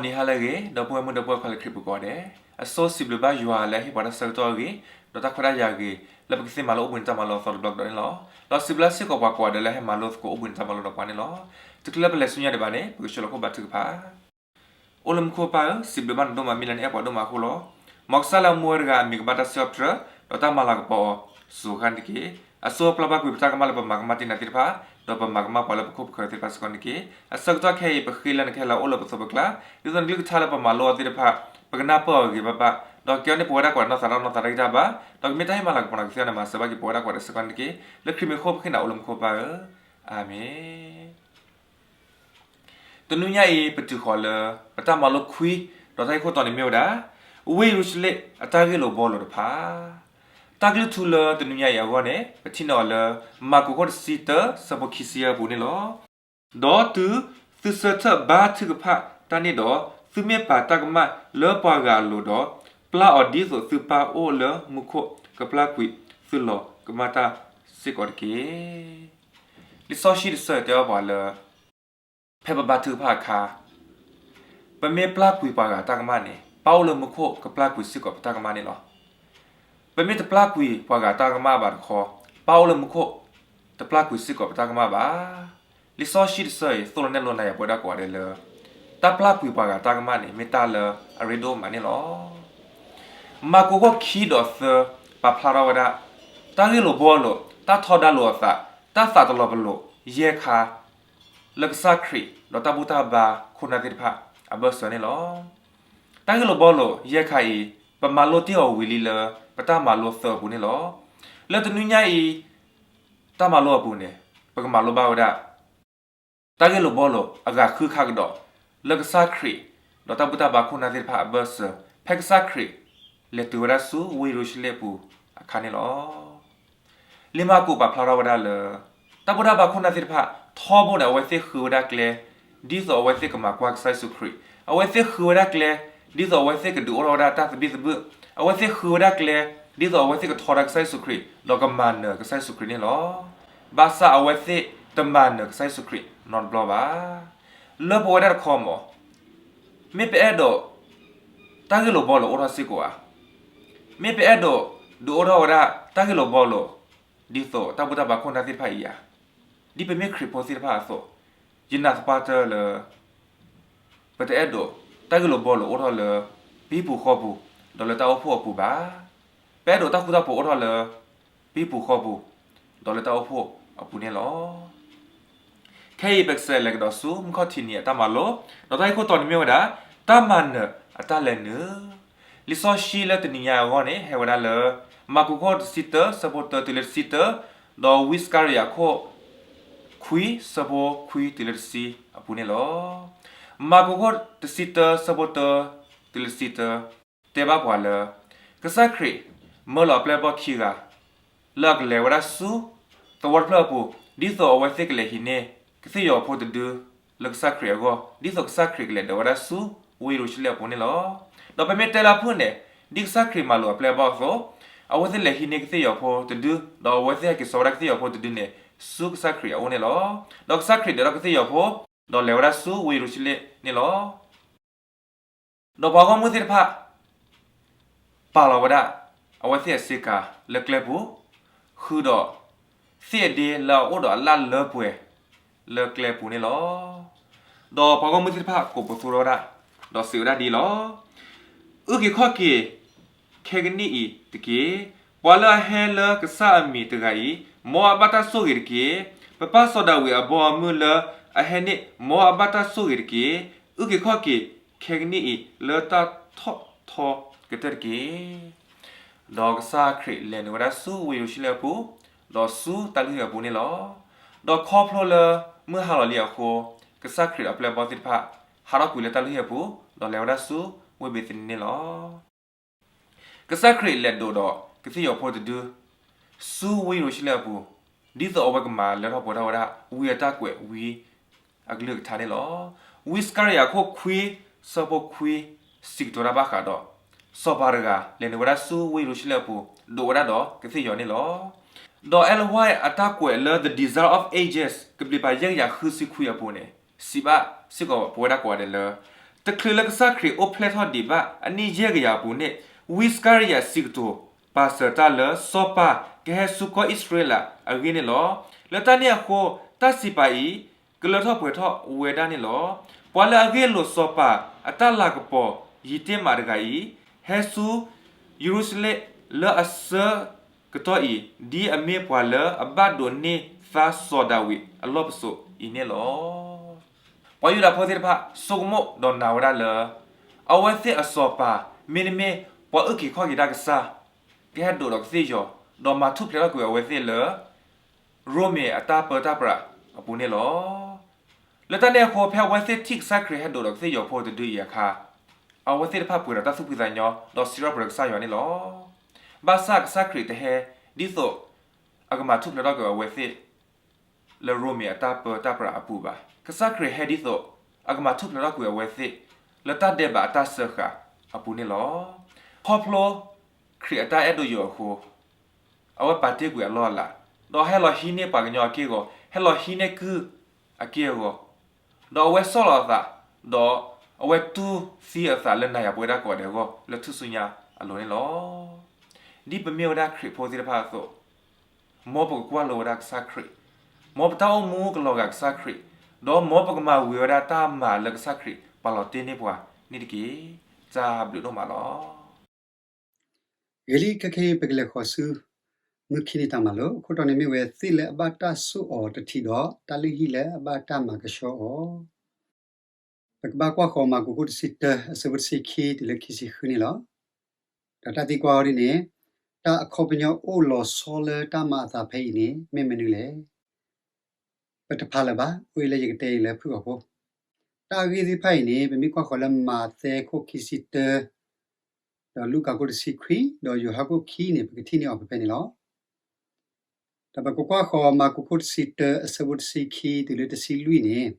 နံၤဟါလၢအဂ့ၤ ဒီပုၢ်ဝဲၢ်မုၣ်ဒီပုၢ်ဝဲၢ်ခွါလၢခရံာ်ပူၤကိးဂၤဒဲး, အဆိစံးဘျုးဘၣ်ယွၤလၢအဟ့ၣ်ပှၤတၢ်ဆၢကတီၢ်အဂ့ၤ, ဒီးတၢ်ခွဲးတၢ်ယာ်အဂ့ၤ, လၢပကသ့မၤလိအိၣ်ဘှံးနံၤတၢ်မၤလိအသီတဘျီကဒီးန့ၣ်လီၤ. ဒီးစံးဘျုးစ့ၢ်ကီးပှၤကိးဂၤဒဲးလၢဟဲမၤလိသကိးအိၣ်ဘှံးနံၤတၢ်မၤလိဒီးပှၤန့ၣ်လီၤ. တချုးလၢပလဲၤဆူညါဒံးဘၣ်န့ၣ် ပကဆှၢလီၤခိၣ်ဘါထုကဖၣ် အိၣ်လၢမူခိၣ်ပၢ်ဧၢ, စံးဘျုးဘၣ်နဒိၣ်မးမ့ၢ်လၢနအဲၣ်ပှၤဒိၣ်မးအဃိလီၤ. မ်ကစၢ်လၢအမူဝဲတဂၤအမံၤကဘၣ်တၢ်စံးထီၣ်ပတြၢၤ, ဒီးတၢ်မၤလၤကပီၤအီၤစှၤဂၤန့ၣ်တက့ၢ်. အစိအပျၢ်ဘၣ်ကွံာ်ပတၢ်ကမၣ်လၢပမၤကမၣ်တ့ၢ်နၤသ့ၣ်တဖၣ်, ဒီးပမၤကမၣ်ပှၤလၢပခိၣ်ပဃၢၤသ့ၣ်တဖၣ်စ့ၢ်ကီးန့ၣ်တက့ၢ်. အဆၢကတီၢ်ခဲအံၤ ပဃ့လၢနခဲလၢာ်အိၣ်လၢပသိးပကျါ, ဒ်သိးနကလုၢ်ကထါလၢပမၤလိအီၤသ့ၣ်တဖၣ်, ပကနၢ်ပၢၢ်အီၤဂ့ၤဂ့ၤဘၣ်ဘၣ်, ဒီးကဲအီၤန့ၣ်ပဝဲဒၣ်ကိးဂၤဒဲးနီၢ်သးတၢ်နီၢ်သးတၢ်ဂံၢ်တၢ်ဘါ, ဒီးကမ့ၢ်တၢ်ဟ့ၣ်မၤလၤကပီၤနၤကသ့အီၤန့ၣ် မၤစၢၤဘၣ်က့ၤပဝဲဒၣ်ကိးဂၤဒဲးစ့ၢ်ကီးန့ၣ်တက့ၢ်. လၢခရံာ်မံၤအဃိပဃ့နၤအိၣ်လၢမူခိၣ်ပၢ်ဧၢ, အၤမ့ၣ်. တနွံညါအံၤ ပတုၤဃီၤလၢ ပတၢ်မၤလိခွံ, ဒီးတၢ်ဂ့ၢ်ခိၣ်တီန့ၣ်မ့ၢ်ဝဲဒၣ် ဝ့ၢ်ယရူၤၡလ့ၣ်အတၢ်ဂ့ၢ်လိာ်ဘှီလိာ်တဖၣ်. တၢ်ကလုၢ်ထူလၢတနွံညါအံၤအဂီၢ်န့ၣ် ပထံၣ်န့ၢ်အီၤလၢ မၢ်ကူးခိၣ်တဆံတၢ ဆၢဖိခံဆံအပူၤန့ၣ်လီၤ. ဒီးတုၤသုဆၢထၢၣ်ဘါထုကဖၣ်တၢ်န့ၣ်ဒီး, သုမ့ၢ်ပာ်တၢ်ကမၣ်လၢပှၤဂၤအလိၤဒီး, ပျၢ်အီၤဒ်သိးသုပၢ်အိၣ်လၢမူခိၣ်ကပျၢ်ကွံာ်သုလီၤကမၣ်တၢ်စ့ၢ်ကီးတက့ၢ်. လံာ်စီဆှံတဆၢအံၤတဲဘၣ်ပှၤလၢ ဖဲပဘါထုကဖၣ်အခါ, ပမ့ၢ်ပျၢ်ကွံာ်ပှၤဂၤတၢ်ကမၣ်န့ၣ် ပၢ်အိၣ်လၢမူခိၣ်ကပျၢ်ကွံာ်စ့ၢ်ကီးပတၢ်ကမၣ်န့ၣ်လီၤ. ပမ့ၢ်တပျၢ်ကွံာ်ပှၤဂၤတၢ်ကမၣ်ဘၣ်တခီ, ပၢ်အိၣ်လၢမူခိၣ်တပျၢ်ကွံာ်စ့ၢ်ကီးပတၢ်ကမၣ်ဘၣ်. လံာ်စီဆှံတဆၢအံၤ သိၣ်လိနဲၣ်လိနၤယၤပဝဲဒၣ်ကိးဂၤဒဲးလၢ တၢ်ပျၢ်ကွံာ်ပှၤဂၤတၢ်ကမၣ်န့ၣ် မ့ၢ်တၢ်လၢအရ့ဒိၣ်မးန့ၣ်လီၤ. မၢ်ကူးခိၣ်ခံဒီးသၢ ပာ်ဖျါထီၣ်ဝဲဒၣ် တၢ်ဂ့ၢ်လိာ်ဘှီလိာ်, တၢ်ထီဒါလိာ်အသး, တၢ်သးတလီၤပလိာ် ယဲၢ်ခါ လၢကစၢ်ခရံာ်ဒီးတၢ်ဘူၣ်တၢ်ဘါခိၣ်နၢ်သ့ၣ်တဖၣ်အဘၢၣ်စၢၤန့ၣ်လီၤ. တၢ်ဂ့ၢ်လိာ်ဘှီလိာ်ယဲၢ်ခါအံၤ ပမၤလိတ့ၢ်အီၤဝံၤလံလၢ ပတၢ်မၤလိသၢအပူၤန့ၣ်လီၤ. လၢတနွံညါအံၤ တၢ်မၤလိအပူၤန့ၣ် ပကမၤလိဘၣ်ဝဲဒၣ် တၢ်ဂ့ၢ်လိာ်ဘှီလိာ်အဂၤဃုခါကဒီး လၢကစၢ်ခရံာ်ဒီးတၢ်ဘူၣ်တၢ်ဘါခိၣ်နၢ်သ့ၣ်တဖၣ်အဘၢၣ်စၢၤ ဖဲကစၢ်ခရံာ်လဲၤတုၤဝဲဒၣ်ဆူဝ့ၢ်ယရူၤၡလ့ၣ်အပူၤအခါန့ၣ်လီၤ. လံာ်မၢ်ကူးပာ်ဖျါထီၣ်ဝဲဒၣ်လၢ တၢ်ဘူၣ်တၢ်ဘါခိၣ်နၢ်သ့ၣ်တဖၣ် ထီဘိန့ၣ် အဝဲသ့ၣ်ဃုဝဲဒၣ်ကျဲ ဒ်သိးအဝဲသ့ၣ်ကမၤကွၢ်ကစၢ်ယ့ၣ်ၡူးခရံာ်, အဝဲသ့ၣ်ဃုဝဲဒၣ်ကျဲ ဒ်သိးအဝဲသ့ၣ်ကဒုးအိၣ်ထီၣ်ဝဲဒၣ်တၢ်သဘံၣ်သဘုၣ်, အဝဲသ့ၣ်ဃုဝဲဒၣ်ကျဲ ဒ်သိးအဝဲသ့ၣ်ကထီဒါကစၢ်ယ့ၣ်ၡူးခရံာ် ဒီးကမၤနၢၤကစၢ်ယ့ၣ်ၡူးခရံာ်န့ၣ်လီၤ. ဘၣ်ဆၣ်အဝဲသ့ၣ်တမၤနၢၤကစၢ်ယ့ၣ်ၡူးခရံာ်နီတဘျီဘၣ်. လၢပဝဲဒၣ်တခီမး မ့ၢ်ပအဲၣ်ဒိး တၢ်ဂ့ၢ်လိာ်ဘှီလိာ်အိၣ်ထီၣ်စ့ၢ်ကီးဧါ, မ့ၢ်ပအဲၣ်ဒိး ဒုးအိၣ်ထီၣ်ဝဲဒၣ်တၢ်ဂ့ၢ်လိာ်ဘှီလိာ် ဒ်သိးတၢ်ဘူၣ်တၢ်ဘါခိၣ်နၢ်သ့ၣ်တဖၣ်အံၤဧါ, ဒ်ပမ့ၢ်ခရံာ်ဖိသ့ၣ်တဖၣ်အသိး, ယနာ်သပှၢ်တၢၢ်လၢ ပတအဲၣ်ဒိး တၢ်ဂ့ၢ်လိာ်ဘှီလိာ်အိၣ်ထီၣ်လၢ ပဟံၣ်ပူၤဃီပူၤ ဒီးလၢတၢ်အိၣ်ဖှိၣ်အပူၤဘၣ်. ပအဲၣ်ဒိးတၢ်ဃူတၢ်ဖိးအိၣ်ထီၣ်လၢ ပဟံၣ်ပူၤဃီပူၤ ဒီးလၢတၢ်အိၣ်ဖှိၣ်အပူၤန့ၣ်လီၤ. ခဲအံၤပကစးလဲၤကဒီးဆူ မုၢ်ခီၣ်ထံးနံၤအတၢ်မၤလိ, ဒီးတၢ်ဂ့ၢ်ခိၣ်တီန့ၣ်မ့ၢ်ဝဲဒၣ် တၢ်မၤနၢၤအတၢ်လဲၤနုာ်. လံာ်စီဆှံလၢတနံၤညါအဂီၢ်န့ၣ် ဟဲဝဲဒၣ်လၢ မၢ်ကူးခိၣ်တဆံတၢ ဆၢဖိတၢတုၤလၢတဆံတၢ, ဒီးဝံစကၤရယၤခိၣ်ခွံ ဆၢဖိခွံတုၤလၢတဆံအပူၤန့ၣ်လီၤ. မၢ်ကူးခိၣ်တဆံတၢ ဆၢဖိတၢတုၤလၢတဆံတၢ တဲဘၣ်ပှၤလၢ ကစၢ်ခရံာ်မၢလီၤအပျဲၢ်အဘီၣ်ခံဂၤ လၢအကလဲၤဝဲဒၣ်ဆူ သဝီတဖျၢၣ်အပူၤ, ဒ်သိးအဝဲသ့ၣ်ကလဲၤဟံးန့ၢ် ကသ့ၣ်ယီၤဖိတဒု လၢကစၢ်ခရံာ်အဂီၢ်, ဒ်သိးကစၢ်ခရံာ်ကလဲၤဒိးဝဲဒၣ်ဆူ ဝ့ၢ်ယရူၤၡလ့ၣ်အပူၤန့ၣ်လီၤ. ဒီးပမ့ၢ်တဲလၢအဖုၣ်န့ၣ်, ဒ်ကစၢ်ခရံာ်မၢလိာ်အပျဲၢ်အဘီၣ်အသိး, အဝဲသ့ၣ်လဲၤဟံးန့ၢ်ကသ့ၣ်ယီၤဖိတဒု, ဒီးအဝဲသ့ၣ်ဟဲက့ၤစိာ်ဝဲဒၣ်ကသ့ၣ်ယီၤဖိတဒုန့ၣ် ဆူကစၢ်ခရံာ်အအိၣ်န့ၣ်လီၤ. ဒီးကစၢ်ခရံာ်ဒိးထီၣ်ကသ့ၣ်ယီၤဖိ, ဒီးလဲၤဝဲဒၣ်ဆူဝ့ၢ်ယရူၤၡလ့ၣ်န့ၣ်လီၤ. ဒီးပှၤဂီၢ်မုၢ်သ့ၣ်တဖၣ် ပာ်လီၤဝဲဒၣ် အဝဲသ့ၣ်အဆ့ကၤလၢကျဲပူၤ, ဃုာ်ဒီး သ့ၣ်အဒ့လၢအအိၣ်ဒီးအလၣ်လၢပှဲၤ လၢကျဲပူၤန့ၣ်လီၤ. ဒီးပှၤဂီၢ်မုၢ်သ့ၣ်တဖၣ်ကိးပသူထီၣ်ဝဲဒၣ်, ဒီးစံးဝဲဒၣ်ဒ်အံၤလီၤ. အုၣ်က့ၤခီၣ်က့ၤ ခဲကနံၣ်အံၤတက့ၢ်. ပှၤလၢအဟဲလၢကစၢ်အမံၤတဂၤအံၤ, မ်အဘၣ်တၢ်ဆိၣ်ဂ့ၤတက့ၢ်. ပပၢ်စီၤဒၤဝံးအဘီအမုၢ်လၢအဟဲန့ၣ်, မ်အဘၣ်တၢ်ဆိၣ်ဂ့ၤတက့ၢ်. အုၣ်က့ၤခီၣ်က့ၤ ခဲကနံၣ်အံၤလၢတၢ်ထီၣ်ထီကတၢၢ်တက့ၢ်. ဒီးကစၢ်ခရံာ်လဲၤနုာ်ဝဲဒၣ်ဆူဝ့ၢ်ယရူၤၡလ့ၣ်အပူၤ, ဒီးဆူတၢ်လုၢ်ဟံၣ်အပူၤန့ၣ်လီၤ. ဒီးခီဖျိလၢမုၢ်ဟါလီၤလံအဃိ, ကစၢ်ခရံာ်ဒီးအပျဲၢ်အဘီၣ်သ့ၣ်တဖၣ် ဟးထီၣ်ကွံာ်လၢတၢ်လုၢ်ဟံၣ်အပူၤ, ဒီးလဲၤဝဲဒၣ်ဆူဝ့ၢ်ဘ့းသနံန့ၣ်လီၤ. ကစၢ်ခရံာ်လဲၤဒိးဒီးကသ့ၣ်ယီၤဖိတဒု ဆူဝ့ၢ်ယရူၤၡလ့ၣ်အပူၤ, ဒ်သိးအဝဲကမၤလၢထီၣ်ပှဲၤထီၣ်ဝဲဒၣ်ဝံအတၢ်ကွဲးဝံအကလုၢ်ကထါန့ၣ်လီၤ. ဝံစကၤရယၤခိၣ်ခွံ ဆၢဖိခွံ စံးကတိၤတၢ်ဘၣ်ဃးဒီး စီၤပၤတဂၤလဲၤနုာ်ဝဲဒၣ်ဆူဝ့ၢ်ယရူၤၡလ့ၣ်အပူၤ, ဒိးဝဲဒၣ်ဒီးကသ့ၣ်ယီၤန့ၣ်လီၤ. ဒီး Ellen White အတၢ်ကွဲးလၢ The Desire of Ages ကဘျံးပၤယဲၢ်ကယၤဃုဆံခွံအပူၤန့ၣ် စံးဘၣ်စ့ၢ်ကီးပဝဲဒၣ်ကိးဂၤဒဲးလၢ တချုးလၢကစၢ်ခရံာ်အိၣ်ဖျဲၣ်ထီၣ်ဒံးဘၣ်အနံၣ်ယဲၢ်ကယၤအပူၤန့ၣ်, ဝံစကၤရယၤစံးကတိၤ ပာ်စၢၤတၢ်လၢစီၤပၤကဟဲဆူကီၢ်အံၣ်စရ့လးအဂ့ၢ်န့ၣ်လီၤ. လၢတၢ်န့ၣ်အဃိ, တၢ်စံးပာ်အံၤ ကလၢထီၣ်ပှဲၤထီၣ်ဝဲဒၣ်န့ၣ်လီၤ. ပှၤလၢအဂ့ၢ်လိာ်စီၤပၤအတၢ်လၤကပီၤယံာ်တ့ၢ်မးတဂၤအံၤ, ဟဲဆူယရူၤၡလ့ၣ်လၢအဆၢကတီၢ်အံၤ, ဒ်အမ့ၢ်ပှၤလၢအဘၣ်ဒိးန့ၢ်သါစီၤဒၤဝံးအလီၢ်ပစိာ်အံၤန့ၣ်လီၤ. ပှၤယူဒၤဖိသ့ၣ်တဖၣ် ဆိကမိၣ်ဒီးနာ်ဝဲဒၣ်လၢ အဝဲသ့ၣ်အစီၤပၤ မ့တမ့ၢ်ပှၤအုၣ်က့ၤခီၣ်က့ၤတၢ်ကစၢ် ကဟဲဒိးဒီးကသ့ၣ်ယီၤ, ဒီးမၤထူၣ်ဖျဲးထီၣ်ကွံာ်အဝဲသ့ၣ်လၢ ရိမ့ၤအတၢ်ပၢတၢ်ပြးအပူၤန့ၣ်လီၤ. လၢတၢ်န့ၣ်အဃိ ဖဲအဝဲသ့ၣ်ထံၣ်ကစၢ်ခရံာ်ဟဲဒိးဒီးကသ့ၣ်ယီၤဖိတဒုအံၤအခါ, အဝဲသ့ၣ်တဖၣ်ပှဲၤဒီးတၢ်သူၣ်ဖှံသးညီ ဒီးစံးထီၣ်ပတြၢၤကစၢ်ယွၤန့ၣ်လီၤ. ဘၣ်ဆၣ်ကစၢ်ခရံာ်တဟဲဒ်သိး အကမၤထူၣ်ဖျဲးထီၣ်ကွံာ်အဝဲသ့ၣ် လၢရိမ့ၤအတၢ်ပၢတၢ်ပြးအပူၤဘၣ်. ကစၢ်ခရံာ်ဟဲဒ်သိး အကမၤထူၣ်ဖျဲးထီၣ်ကွံာ်အဝဲသ့ၣ် လၢတၢ်ဒဲးဘးအတၢ်စၢဃာ်အပူၤန့ၣ်လီၤ. ခီဖျိခရံာ်အတၢ်အဲၣ်ဒိးယိာ်အဃိ, အဝဲပာ်တ့ၢ်ကွံာ်အလီၢ်အလၤ, ဒီးဟဲလီၤဟံးန့ၢ်ပှၤကညီအက့ၢ်အဂီၤ, ဟဲလီၤဟံးန့ၢ်ကုၢ်အက့ၢ်အဂီၤ, ဒီးအဝဲဆီၣ်လီၤအသး, ဒီးအဝဲတူၢ်သံအသးလၢနၤယၤပဝဲဒၣ်ကိးဂၤဒဲးအဂီၢ် လၢထူၣ်စုညါအလိၤန့ၣ်လီၤ. ဒ်ပမ့ၢ်ဝဲဒၣ်ခရံာ်ဖိသ့ၣ်တဖၣ်အသိး, မ်ပကကွၢ်လိဝဲဒၣ်ကစၢ်ခရံာ်, မ်ပတၢ်အိၣ်မူကလီၤဂာ်ကစၢ်ခရံာ်, ဒီးမ်ပကမၤဝံၤဝဲဒၣ်တၢ်မၤလၢကစၢ်ခရံာ်ပာ်လီၤတ့ၢ်န့ၢ်ပှၤန့ၣ်တက့ၢ်. တၢ်ဘျုးဒိၣ်မးလီၤ. ဂ့ၤလံခဲခဲအံၤ ပကလဲၤဃီၤဆူ မုၢ်ခံနံၤတၢ်မၤလိ, အခိၣ်တီန့ၣ်မ့ၢ်ဝဲ သ့ၣ်လၢအဘၣ်တၢ်ဆိၣ်အီၤတထံးဒီး တၢ်လုၢ်ဟံၣ်လၢအဘၣ်တၢ်မၤကဆှီအီၤ. ပကဘၣ်ကွၢ်ဃီၤမၢ်ကူးခိၣ်တဆံတၢ အဆၢဖိတဆံခံတုၤလၢခံဆံဃုန့ၣ်လီၤ. ဒီးတၢ်သံကွၢ်အီၤဒ်န့ၣ်, တၢ်အခီပညီအိၣ်လီၤဆီလၢတၢ်မၤအသးဖဲအံၤန့ၣ် မ့ၢ်မနုၤလဲၣ်. ပတဖးလၢၤဘၣ်, အိၣ်အံၤလၢယကတဲအံၤလၢဖုၣ်ကိာ်ဖိ. တၢ်အဂ့ၢ်သ့ၣ်တဖၣ်အံၤန့ၣ် ပမ့ၢ်ကွၢ်ဃီၤလၢမးသဲခိၣ်ခံဆံတၢ, ဒီးလူၤကၣ်ခိၣ်တဆံခွံ, ဒီးယိၤဟၣ်ခိၣ်ခံန့ၣ် ပကထံၣ်န့ၢ်အီၤဖဲဖဲန့ၣ်လီၤ. ဒီးပကကွၢ်ဃီၤမၢ်ကူးခိၣ်တဆံတၢ အဆၢဖိတဆံခံတုၤလၢတဆံလွံၢ်န့ၣ်,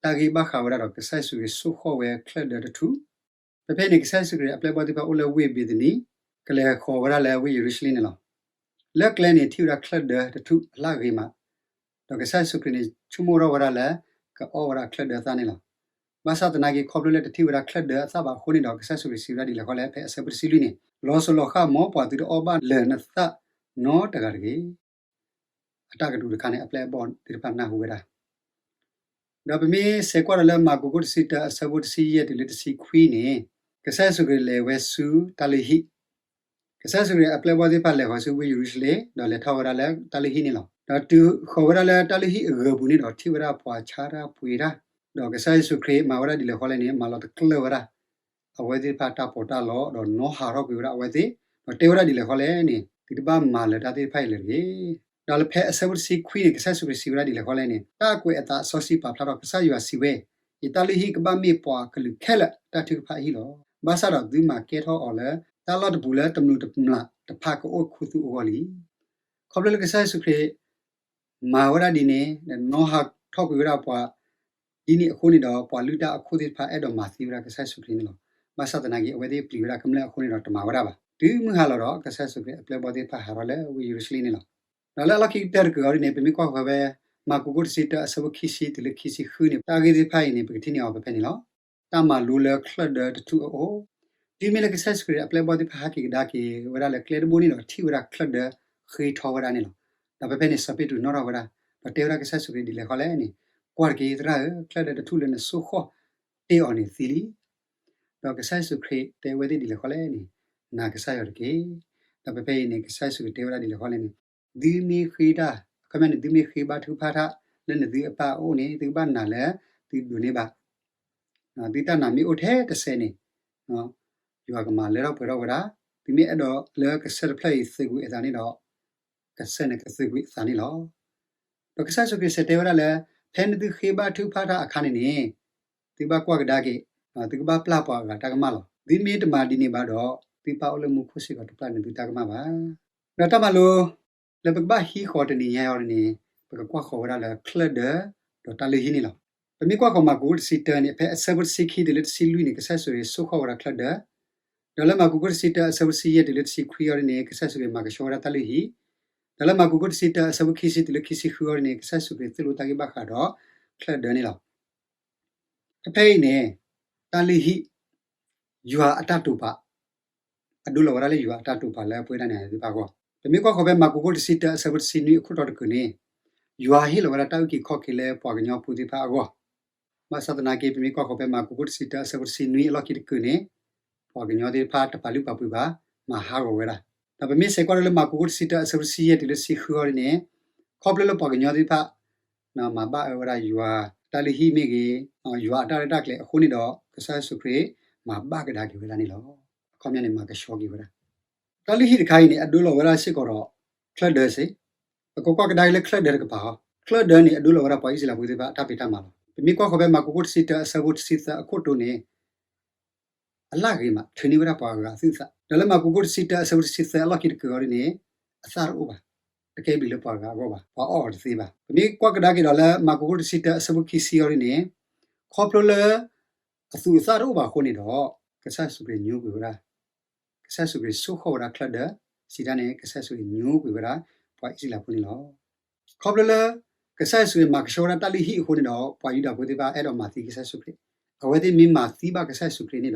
တၢ်ဂ့ၢ်ဘၣ်ဃးဝဲဒၣ်ဒီးကစၢ်ယ့ၣ်ၡူးခရံာ်ဆိၣ်ဃီၣ်ဝဲချၢၣ်ဒၢတထူၣ်. ဖဲဖဲန့ၣ် ကစၢ်ယ့ၣ်ၡူးခရံာ်အပျဲၢ်အဘီၣ်သ့ၣ်တဖၣ်အိၣ်လၢဝ့ၢ်ဘ့ၤသနံ, ကလဲၤဃီၤဝဲဒၣ်လၢဝ့ၢ်ယရူၤၡလ့ၣ်န့ၣ်လီၤ. လၢကျဲန့ၣ် ထံၣ်ဝဲဒၣ်ချၢၣ်ဒၢတထူၣ်အလှၣ်ဂ့ၤမး, ဒီးကစၢ်ယ့ၣ်ၡူးခရံာ်န့ၣ် ဆိကမိၣ်ထီၣ်ဝဲဒၣ်လၢ ကအီၣ်ဝဲဒၣ်ချၢၣ်ဒၢသၣ်န့ၣ်လီၤ. ဘၣ်ဆၣ်သနာ်က့ ခီဖျိလၢတထံၣ်ဝဲဒၣ်ချၢၣ်ဒၢအသၣ်ဘၣ်အဃိန့ၣ်ဒီး ကစၢ်ယ့ၣ်ၡူးခရံာ်စံးဝဲဒၣ်ဒ်လဲၣ်ဃီလဲၣ်, ဖဲအဆၢဖိတဆံလွံၢ်န့ၣ်, လီၤစိၤလီၤဃၣ် မ်ပှၤသုတအီၣ်ဘၣ်လၢၤနသၣ်နီတဂၤတဂ့ၤ. အတၢ်ကတိၤတခါန့ၣ် အပျဲၢ်အဘီၣ်သ့ၣ်တဖၣ်နၢ်ဟူဝဲဒၣ်. ဒီးပမ့ၢ်ဆဲးကွၢ်ဒီးလၢမၢ်ကူးခိၣ်တဆံတၢ အဆၢဖိတဆံယဲၢ်တုၤလၢတဆံခွံန့ၣ်, ကစၢ်ယ့ၣ်ၡူးခရံာ်လဲၤဝဲဆူတၢ်လုၢ်ဟံၣ်. ကစၢ်ယ့ၣ်ၡူးခရံာ်အပျဲၢ်အဘီၣ်သ့ၣ်တဖၣ်လဲၤဃီၤဆူဝ့ၢ်ယရူၤၡလ့ၣ်, ဒီးလဲၤထီၣ်ဝဲဒၣ်လၢတၢ်လုၢ်ဟံၣ်န့ၣ်လီၤ. ဒီးတုၤဃီၤဝဲဒၣ်လၢတၢ်လုၢ်ဟံၣ်အဂၢၤပူၤန့ၣ်ဒီး ထံၣ်ဝဲဒၣ်ပှၤဆါတၢ်ပှ့ၤတၢ်, ဒီးကစၢ်ယ့ၣ်ၡူးခရံာ်မၤဝဲဒၣ်ဒ်လဲၣ်ဃီလဲၣ်န့ၣ် မၤလီၤတကျၢၢ်ဝဲဒၣ် အဝဲသ့ၣ်တဖၣ်တၢ်ပီးတၢ်လီ, ဒီးနီၤဟးထီၣ်ကွံာ်ဝဲဒၣ်အဝဲသ့ၣ်, ဒီးတဲဝဲဒၣ်ဒ်လဲၣ်ဃီလဲၣ်န့ၣ်, သုတဘၣ်မၤလၢၤတၢ်သ့ၣ်တဖၣ်အံၤလၢၤတဂ့ၤ. ဒီးလၢဖဲအဆၢဖိတဆံခွံန့ၣ် ကစၢ်ယ့ၣ်ၡူးခရံာ်စံးဝဲဒၣ်ဒ်လဲၣ်ဃီလဲၣ်န့ၣ်, တၢ်ကွဲးအသးစီဆှံပာ်ဖျါထီၣ် ကစၢ်ယွၤစံးဝဲ, ယတၢ်လုၢ်ဟံၣ်ကဘၣ်မ့ၢ်ပှၤကလုာ်ခဲလၢာ်အတၢ်ထုကဖၣ်အဟံၣ်လီၤ. ဘၣ်ဆၣ်ဒီးသုမၤကဲထီၣ်အီၤလၢ တၢ်လီၢ်တပူၤလၢတမျိးတမျာ်တဖၣ်ကအိၣ်ခူသူၣ်အဂီၢ်လံ. ခီဖျိလၢကစၢ်ယ့ၣ်ၡူးခရံာ် မၤဝဲဒၣ်ဒ်န့ၣ်, နီၤဟးထီၣ်ကွံာ်ဝဲဒၣ်ပှၤဒ်န့ၣ်အဃိန့ၣ်ဒီး ပှၤလုၢ်တၢ်အခိၣ်သ့ၣ်တဖၣ်အဲၣ်ဒိးမၤသံဝဲဒၣ်ကစၢ်ယ့ၣ်ၡူးခရံာ်န့ၣ်လီၤ. ဘၣ်ဆၣ်သနာ်က့ အဝဲသ့ၣ်ပျံၤဝဲဒၣ်ကမျၢၢ်အဃိန့ၣ်ဒီးတမၤဝဲဒၣ်ဘၣ်. တုၤမုၢ်ဟါလီၤဒီး ကစၢ်ယ့ၣ်ၡူးခရံာ်အပျဲၢ်အဘီၣ်သ့ၣ်တဖၣ်ဟးထီၣ်လၢဝ့ၢ်ယရူၤၡလ့ၣ်န့ၣ်လီၤ. ဒီးလၢအလီၢ်ခံကတၢၢ်တကုာ်အံၤဒ်န့ၣ် ပမ့ၢ်ကွၢ်ဃီၤဖဲ မၢ်ကူးခိၣ်တဆံတၢ အဆၢဖိခံဆံတုၤလၢခံဆံဃုန့ၣ် တၢ်ဂ့ၢ်သ့ၣ်တဖၣ်အံၤန့ၣ် ပကထံၣ်န့ၢ်အီၤဖဲဖဲန့ၣ်လီၤ. တၢ်မၤလိလၢချၢၣ်ဒၢတထူၣ်အအိၣ်, တုၤမ့ၢ်လၢကစၢ်ယ့ၣ်ၡူးခရံာ်အပျဲၢ်အဘီၣ်သ့ၣ်တဖၣ် ဟးက့ၤကဒါက့ၤဝဲဒၣ်လၢကျဲတဘိန့ၣ်ဒီး ထံၣ်ဝဲဒၣ်ချၢၣ်ဒၢဃ့ထီဝဲဒၣ်န့ၣ်လီၤ. ဒီးဖဲဖဲန့ၣ် စီၤပ့းတရူးနီၣ်ထီၣ်ဝဲဒၣ်, ဒီးတဲဝဲဒၣ်ကစၢ်ယ့ၣ်ၡူးခရံာ်ဒ်လဲၣ်ဃီလဲၣ်န့ၣ်, ကွၢ်တက့ၢ်သရၣ်ဧၢ, ချၢၣ်ဒၢတထူၣ်လၢနဆိၣ်ဃီၣ်တ့ၢ်အီၤန့ၣ်သံလံ. ဒီးကစၢ်ယ့ၣ်ၡူးခရံာ်တဲဝဲသ့ၣ်ဒ်လဲၣ်ဃီလဲၣ်န့ၣ်, နာ်ကစၢ်ယွၤတက့ၢ်. ဒီးဖဲဖဲအံၤန့ၣ် ကစၢ်ယ့ၣ်ၡူးခရံာ်တဲဝဲဒၣ်ဒ်လဲၣ်ဃီလဲၣ်န့ၣ်, သုမ့ၢ်ဃ့တၢ်, အခီပညီန့ၣ် သုမ့ၢ်ဃ့ဘါထုကဖၣ်တၢ်လၢနသုအပၢ်အအိၣ်န့ၣ် သုကဘၣ်နာ်လၢသုဒိးန့ၢ်ဘၣ်. သုတၢ်နာ်မ့ၢ်အိၣ်ထဲတစဲးန့ၣ်, ယွၤကမၤလၢထီၣ်ပှဲၤထီၣ်ဝဲဒၣ်. သုမ့ၢ်အဲၣ်ဒိးလၢကစၢၢ်တဖျၢၣ်အံၤသုးကွံာ်အသးန့ၣ်ဒီး, ကစၢၢ်န့ၣ်ကသုးကွံာ်အသးန့ၣ်လီၤ. ဒီးကစၢ်ယ့ၣ်ၡူးခရံာ်စံးတဲဝဲဒၣ်လၢ ဖဲနသုဃ့ဘါထုကဖၣ်တၢ်အခါန့ၣ်န့ၣ်, သုဘၣ်ကွၢ်ကဒါက့ၤ, သုကဘၣ်ပျၢ်ပှၤအဂၤတၢ်ကမၣ်လီၤ. သုမ့ၢ်တမၤဒ်န့ၣ်ဘၣ်ဒီး, သုပၢ်အိၣ်လၢမူခိၣ်စ့ၢ်ကီးတပျၢ်န့ၢ်သုတၢ်ကမၣ်ဘၣ်. ဒီးတၢ်မၤလိလၢပကဘၣ်ဟံးဃီၤတနံၤညါအံၤန့ၣ်, ပကကွၢ်ဃီၤဝဲဒၣ်လၢချၢၣ်ဒၢ, ဒီးတၢ်လုၢ်ဟံၣ်န့ၣ်လီၤ. ပမ့ၢ်ကွၢ်ဃီၤမၢ်ကူးတဆံတၢန့ၣ် ဖဲအဆၢဖိတဆံခံတုၤလၢတဆံလွံၢ်န့ၣ် ကစၢ်ယ့ၣ်ၡူးခရံာ်ဆိၣ်ဃီၣ်ဝဲဒၣ်ချၢၣ်ဒၢ, ဒီးလၢမၢ်ကူးခိၣ်တဆံတၢအဆၢဖိတဆံယဲၢ်တုၤလၢတဆံခွံအံၤန့ၣ် ကစၢ်ယ့ၣ်ၡူးခရံာ်မၤကဆှီဝဲဒၣ်တၢ်လုၢ်ဟံၣ်, ဒီးလၢမၢ်ကူးခိၣ်တဆံတၢအဆၢဖိခံဆံတုၤလၢခံဆံဃုအံၤန့ၣ် ကစၢ်ယ့ၣ်ၡူးခရံာ်သိၣ်လိတၢ်ဂ့ၢ်ဘၣ်ဃးဒီးချၢၣ်ဒၢန့ၣ်လီၤ. ဖဲဖဲအံၤန့ၣ်, တၢ်လုၢ်ဟံၣ်, ယွၤအတၢ်တိာ်ပာ်, အဒိလီၤဝဲဒၣ်လၢယွၤအတၢ်တိာ်ပာ်လၢပဝဲဒၣ်နၤယၤသ့ၣ်တဖၣ်အဂီၢ်. ပမ့ၢ်ကွၢ်ဃီၤဖဲမၢ်ကူးခိၣ်တဆံတၢအဆၢဖိတဆံနွံအခိၣ်တီတကုာ်န့ၣ်, ယွၤဟ့ၣ်လီၤဝဲဒၣ်တၢ်အုၣ်က့ၤခီၣ်က့ၤလၢပှၤကညီဖိသ့ၣ်တဖၣ်အဂီၢ်. ဘၣ်ဆၣ်သနာ်က့ ပမ့ၢ်ကွၢ်ဃီၤဖဲမၢ်ကူးခိၣ်တဆံတၢအဆၢဖိတဆံနွံအလီၢ်ခံတကုာ်န့ၣ်, ပှၤကညီသ့ၣ်တဖၣ်တပာ်လုၢ်ပာ်ပှ့ၤဘၣ်, မၤဟးဂီၤဝဲဒၣ်. ဒီးပမ့ၢ်ဆဲးကွၢ်ဒီးလၢမၢ်ကူးခိၣ်တဆံတၢအဆၢဖိတဆံယဲၢ်တုၤလၢတဆံဃုအံၤန့ၣ်, ခီဖျိလၢပှၤကညီသ့ၣ်တဖၣ် မၤဘၣ်အၢဝဲဒၣ်ယွၤအတၢ်လုၢ်ဟံၣ်မ့ၢ်ဂ့ၤ, ယွၤအတၢ်ရဲၣ်တၢ်ကျဲၤအဃိန့ၣ်ဒီး ကစၢ်ယ့ၣ်ၡူးခရံာ်မၤဘၣ်ကဒါက့ၤဝဲဒၣ်န့ၣ်လီၤ. အခီပညီန့ၣ် မၤကဆှီက့ၤဝဲဒၣ်. တၢ်လုၢ်ဟံၣ်တခါအံၤန့ၣ် အဒိလီၤဝဲဒၣ်စ့ၢ်ကီးဒီးချၢၣ်ဒၢစ့ၢ်, ပကကွၢ်ကဒါက့ၤလၢချၢၣ်ဒၢတကပၤအီၤ, ချၢၣ်ဒၢန့ၣ် အဒိလီၤဝဲဒၣ်ပှၤအံၣ်စရ့လးဖိသ့ၣ်တဖၣ်အတၢ်ဖံးတၢ်မၤလီၤ. ပမ့ၢ်ကွၢ်ဃီၤဖဲမၢ်ကူးခိၣ်တဆံတၢအဆၢဖိတဆံသၢအခိၣ်တီန့ၣ် အလၢ်ဂ့ၤမး ထုးန့ၢ်ဝဲဒၣ်ပှၤအဂၤအသူၣ်အသး, ဒီးလၢမၢ်ကူးခိၣ်တဆံတၢအဆၢဖိတဆံသၢအလီၢ်ခံတကုာ်အံၤန့ၣ်, အသၣ်တအိၣ်ဘၣ်, တကဲဘျုးလၢပှၤအဂၤအဂီၢ်ဘၣ်, ပှၤအီၣ်အီၤတသ့ဘၣ်. ပမ့ၢ်ကွၢ်ကဒါက့ၤဒီးလၢမၢ်ကူးခိၣ်တဆံတၢအဆၢဖိခံဆံအံၤန့ၣ်, ခီဖျိလၢ အသူၣ်အသၣ်တအိၣ်ဘၣ်အဃိန့ၣ်ဒီး, ကစၢ်ယ့ၣ်ၡူးခရံာ်ညိကွံာ်ဝဲဒၣ်, ကစၢ်ယ့ၣ်ၡူးခရံာ်ဆိၣ်ဃီၣ်ဝဲဒၣ်ချၢၣ်ဒၢ, စံးတၢ်န့ၣ် ကစၢ်ယ့ၣ်ၡူးခရံာ်ညိကွံာ်ဝဲဒၣ် ပှၤအံၣ်စရ့လးဖိန့ၣ်လီၤ. ခီဖျိလၢ ကစၢ်ယ့ၣ်ၡူးခရံာ်မၤကဆှီဝဲဒၣ်တၢ်လုၢ်ဟံၣ်အဃိန့ၣ်ဒီး ပှၤယူဒၤဖိသ့ၣ်တဖၣ်အဲၣ်ဒိးမၤသံကစၢ်ယ့ၣ်ၡူးခရံာ်, အဝဲသ့ၣ်မ့ၢ်မၤသံဘၣ်ကစၢ်ယ့ၣ်ၡူးခရံာ်န့ၣ်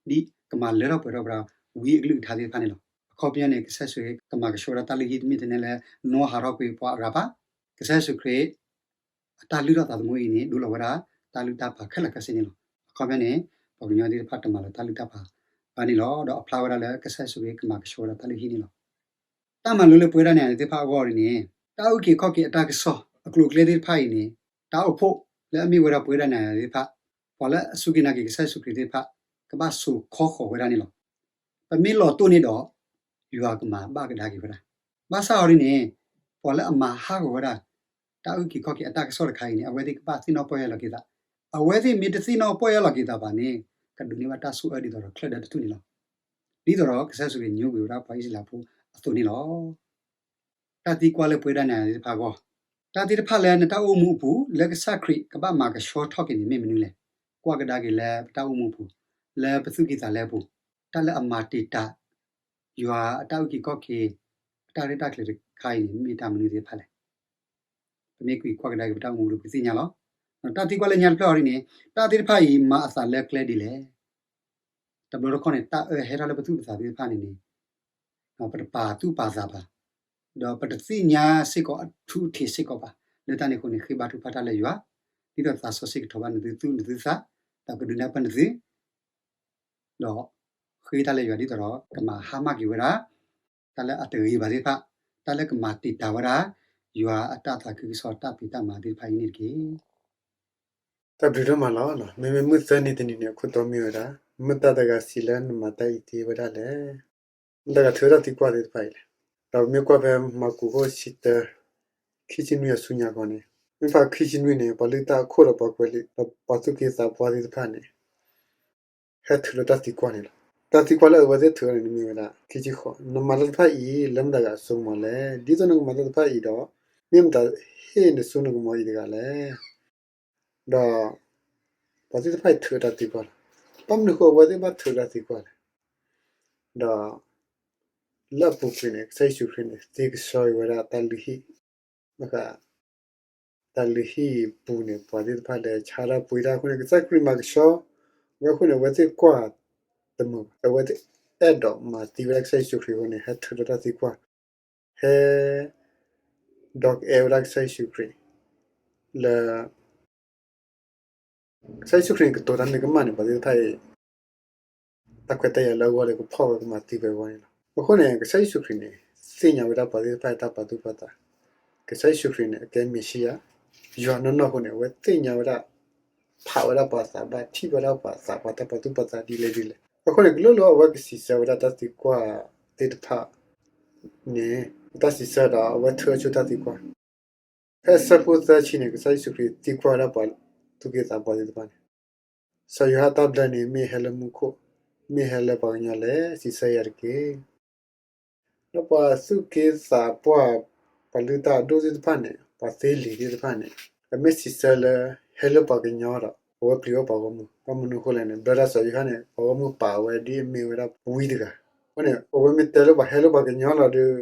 ဒီး, ဒ်ကမၤလၢထီၣ်ပှဲၤထီၣ်ဝဲဒၣ်ဝံအကလုၢ်ကထါသ့ၣ်တဖၣ်န့ၣ်လီၤ. အခီပညီန့ၣ် ကစၢ်ယ့ၣ်ၡူးခရံာ်ကမၤကဆှီဝဲဒၣ်တၢ်လုၢ်ဟံၣ်တမ့ၢ်ထဲန့ၣ်လၢ နီၢ်ဟးထီၣ်ကွံာ်ပှၤအဂၤဘၣ်, ကစၢ်ယ့ၣ်ၡူးခရံာ် အတၢ်လုၢ်ထီၣ်သးသမူအံၤန့ၣ် ဒိလီၤဝဲဒၣ် တၢ်လုၢ်တၢ်ပာ်ခဲလၢာ်ခဲဆ့န့ၣ်လီၤ. အခီပညီန့ၣ် ပှၤကညီသ့ၣ်တဖၣ်တမၤလၢၤတၢ်လုၢ်တၢ်ပာ်ဘၣ်န့ၣ်လီၤ. ဒီးအဖျါဝဲဒၣ်လၢကစၢ်ယ့ၣ်ၡူးခရံာ်ကမၤကဆှီဝဲဒၣ်တၢ်လုၢ်ဟံၣ်န့ၣ်လီၤ. တၢ်မၤလိလၢပဝဲဒၣ်နၤယၤသ့ၣ်တဖၣ်အဂီၢ်န့ၣ်, တၢ်အုၣ်က့ၤခီၣ်က့ၤအတၢ်ကစီၣ်အကျိၤအကျဲသ့ၣ်တဖၣ်အံၤန့ၣ်, တၢ်အိၣ်ဖှိၣ်လၢအမ့ၢ်ဝဲဒၣ်ပဝဲဒၣ်နၤယၤသ့ၣ်တဖၣ်, ပှၤလၢအစူၢ်က့ၤနာ်က့ၤကစၢ်ယ့ၣ်ၡူးခရံာ်သ့ၣ်တဖၣ်, ကဘၣ်စိာ်ခီဃီၤဝဲဒၣ်န့ၣ်လီၤ. ပမ့ၢ်လီၤတိၢ်န့ၣ်ဒီး, ယွၤကမၤဘၣ်ကဒါက့ၤဝဲဒၣ်. ဘၣ်ဆၣ်အီၤဒ်န့ၣ်, ပှၤလၢအမၤဟးဂီၤဝဲဒၣ် တၢ်အုၣ်က့ၤခီၣ်က့ၤအတၢ်ကစီၣ်တခါအံၤန့ၣ် အဝဲသ့ၣ်ကဘၣ်သ့ၣ်နီၣ်ပီၢ်ယၢ်လီၤက့ၤသး, အဝဲသ့ၣ်မ့ၢ်တသ့ၣ်နီၣ်ပီၢ်ယၢ်လီၤက့ၤသးဘၣ်န့ၣ်, ကဒိးန့ၢ်ဘၣ်တၢ်ဆိၣ်အၢဒ်သိးဒီးချၢၣ်ဒၢတထူၣ်န့ၣ်လီၤ. ဒ်သိးဒီးကစၢ်ယ့ၣ်ၡူးခရံာ်ညိကွံာ်ဝဲဒၣ်ပှၤအံၣ်စရ့လးဖိအသိးန့ၣ်လီၤ. တၢ်သံကွၢ်လၢပဝဲဒၣ်နၤယၤသ့ၣ်တဖၣ်အဂီၢ်, တၢ်သ့ၣ်တဖၣ်လၢနတၢ်အိၣ်မူအပူၤ လၢကစၢ်ခရံာ်ကဘၣ်မၤကဆှီထီၣ်က့ၤန့ၣ်မ့ၢ်မနုၤလဲၣ်. ကွၢ်ကဒါက့ၤလၢပတၢ်အိၣ်မူအပူၤ, လၢပသူၣ်ကံၢ်သးလဲအပူၤ, တၢ်လၢအမၤတံာ်တာ် ယွၤအတၢ်အုၣ်က့ၤခီၣ်က့ၤ အတၢ်ရဲၣ်တၢ်ကျဲၤတခါအံၤန့ၣ် မ့ၢ်တၢ်မနုၤသ့ၣ်တဖၣ်လဲၣ်. ပမ့ၢ်ကွၢ်ကဒါက့ၤပတၢ်အိၣ်မူအပူၤ ပကသ့ၣ်ညါလီၤ. တၢ်သံကွၢ်လၢညါတဖျၢၣ်အီၤဒ်န့ၣ်, တၢ်သ့ၣ်တဖၣ်အံၤမၤအသးလၢကျဲဒ်လဲၣ်. တဘျီတခီၣ်န့ၣ် တၢ်အၢဟဲထီၣ်လၢပသူၣ်ပသးသ့ၣ်တဖၣ်န့ၣ်န့ၣ်, ပတပာ်သူၣ်ပာ်သးဘၣ်, ဒီးပတသ့ၣ်ညါစ့ၢ်ကီးအထူအထံးစ့ၢ်ကီးဘၣ်. လၢတၢ်န့ၣ်အဃိန့ၣ် ဃ့ဘါထုကဖၣ်တၢ်လၢယွၤ, ဒ်သိးသးစီဆှံကထီၣ်ဘၣ်နသုသူၣ်နသုသး, ဒီးကဒုးနဲၣ်ပၢၢ်နသု ဒီးဃ့တၢ်လၢယွၤဒ်သိးဒီး ကမၤဟါမၢ်က့ၤဝဲဒၣ် တၢ်လၢအတဂ့ၤဘၣ်သ့ၣ်တဖၣ်, တၢ်လၢကမၤတံာ်တာ်ဝဲဒၣ် ယွၤအတၢ်သးခုကစီၣ်တၢ်ဖံးတၢ်မၤသ့ၣ်တဖၣ်အံၤန့ၣ်တက့ၢ်. တၢ်ဘျုးဒိၣ်မးလီၤ. မ့မ့ၢ်မုၢ်သၢနံၤတနံၤန့ၣ် အခိၣ်တီမ့ၢ်ဝဲဒၣ်, မတၤတဂၤစံးလၢနမၤတၢ်အံၤသ့ဝဲဒၣ်လဲၣ်. မတၤတဂၤထုးတၢ်သံကွၢ်သ့ၣ်တဖၣ်အံၤလဲၣ်. ဒီးပမ့ၢ်ကွၢ်ဖဲမၢ်ကူးခိၣ်တဆံတၢ ခံဆံနွံအဆူညါခီန့ၣ်, မ့ၢ်ဖးခံဆံနွံန့ၣ် ပှၤလုၢ်တၢ်အခိၣ်ဒီးပှၤကွဲးလံာ် ဒီးပှၤသူၣ်က့သးပှၢ်သ့ၣ်တဖၣ်န့ၣ် ဟဲထုးလီၤတၢ်သံကွၢ်န့ၣ်လီၤ. တၢ်သံကွၢ်လၢအဝဲသ့ၣ်ထုးန့ၣ် မ့ၢ်ဝဲဒၣ် ခံဆံဃိး, နမၤတၢ်တဖၣ်အံၤ လၢမတၤတဂၤအစိကမီၤလဲၣ်. ဒ်သိးနကမၤတၢ်တဖၣ်အံၤဒီး, မ့ၢ်မတၤဟ့ၣ်နစိနကမီၤအံၤတဂၤလဲၣ်. ဒီး ပှၤသ့ၣ်တဖၣ်အံၤထုးတၢ်သံကွၢ်လီၤ. ဘၣ်မနုၤအဃိအဝဲသ့ၣ်ဘၣ်ထုးတၢ်သံကွၢ်လဲၣ်. ဒီး လၢအပူၤကွံာ်န့ၣ် ကစၢ်ယ့ၣ်ၡူးခရံာ်န့ၣ် သ့ကဆှီက့ၤဝဲဒၣ်တၢ်လုၢ်ဟံၣ်, ဘၣ်ဃး တၢ်လုၢ်ဟံၣ်ပူၤန့ၣ် ပှၤသ့ၣ်တဖၣ်လဲၤဆါတၢ်ပှ့ၤတၢ်အဃိန့ၣ် ကစၢ်ခရံာ်မၤကဆှီဝဲအဃိန့ၣ် အဝဲသ့ၣ်ကွၢ်တမုာ်ဘၣ်. အဝဲသ့ၣ်အဲၣ်ဒိးမၤသံဝဲဒၣ်ကစၢ်ယ့ၣ်ၡူးခရံာ်အဃိန့ၣ် ဟဲထုးလီၤတၢ်သံကွၢ်, ဟဲ ဒီးကအဲၣ်ဝဲဒၣ်ကစၢ်ယ့ၣ်ၡူးခရံာ် လၢ ကစၢ်ယ့ၣ်ၡူးခရံာ်န့ၣ် ကတိၤတၢ်မ့ၢ်ကမၣ်န့ၣ် ပှၤသ့ၣ်တဖၣ်အံၤ တၢ်ခွဲးတၢ်ယာ်လၢအဂီၢ်လၢကဖီၣ်ဝဲကမၤသံဝဲအဂီၢ်န့ၣ်လီၤ. အဃိန့ၣ် ကစၢ်ယ့ၣ်ၡူးခရံာ်န့ၣ် သ့ၣ်ညါဝဲဒၣ်ပှၤသ့ၣ်တဖၣ်အတၢ်ပာ်သူၣ်ပာ်သး, ကစၢ်ယ့ၣ်ၡူးခရံာ်န့ၣ် အကဲမ့ၤၡံယၤ, ယွၤနီၢ်နီၢ်အဃိန့ၣ် အဝဲသ့ၣ်ညါဝဲဒၣ် ဖးဝဲဒၣ်ပှၤသးဘၣ်, ထံၣ်ဝဲဒၣ်ပှၤသး, ပှၤတၢ်ပာ်သူၣ်ပာ်သးဒ်လဲၣ်ဒ်လဲၣ်. အဃိန့ၣ် ကလိၣ်လၢအဝဲကစံးဆၢဝဲဒၣ်တၢ်သံကွၢ်သ့ၣ်တဖၣ်န့ၣ် အတၢ်စံးဆၢဒီးအဝဲထုးအီၤဆူတၢ်သံကွၢ် ဖဲအဆၢဖိသၢဆံန့ၣ် ကစၢ်ယ့ၣ်ၡူးခရံာ်သံကွၢ်ဝဲဒၣ်ပှၤသူၣ်က့သးပှၢ်သ့ၣ်တဖၣ်န့ၣ်, စီၤယိၤဟၣ်တၢ်ဘျၢန့ၣ် မ့ၢ်ဟဲလၢမူခိၣ်, မ့ၢ်ဟဲလၢပှၤကညီလဲၣ်, စံးဆၢယၤတက့ၢ်. ဒီးပှၤသူၣ်က့သးပှၢ်, ပှၤလုၢ်တၢ်အဒိၣ်သ့ၣ်တဖၣ်န့ၣ်, ပှၤသ့လံာ်သ့ၣ်တဖၣ်န့ၣ်, အမ့ၢ်စံးဆၢလၢ ဟဲလၢပှၤကညီဒီး အဝဲပျံၤဝဲပှၤဂီၢ်မုၢ်, ဘၣ်မနုၤအဃိလဲၣ်န့ၣ် ဘျၢတၢ်စီၤယိၤဟၣ်န့ၣ် ပှၤဂီၢ်မုၢ်ပာ်ဝဲဒ်အမ့ၢ်ဝဲဒၣ်ဝံတဂၤ. အဃိန့ၣ် အဝဲမ့ၢ်တဲလၢပှၤဟဲလၢပှၤကညီလီၤဒီး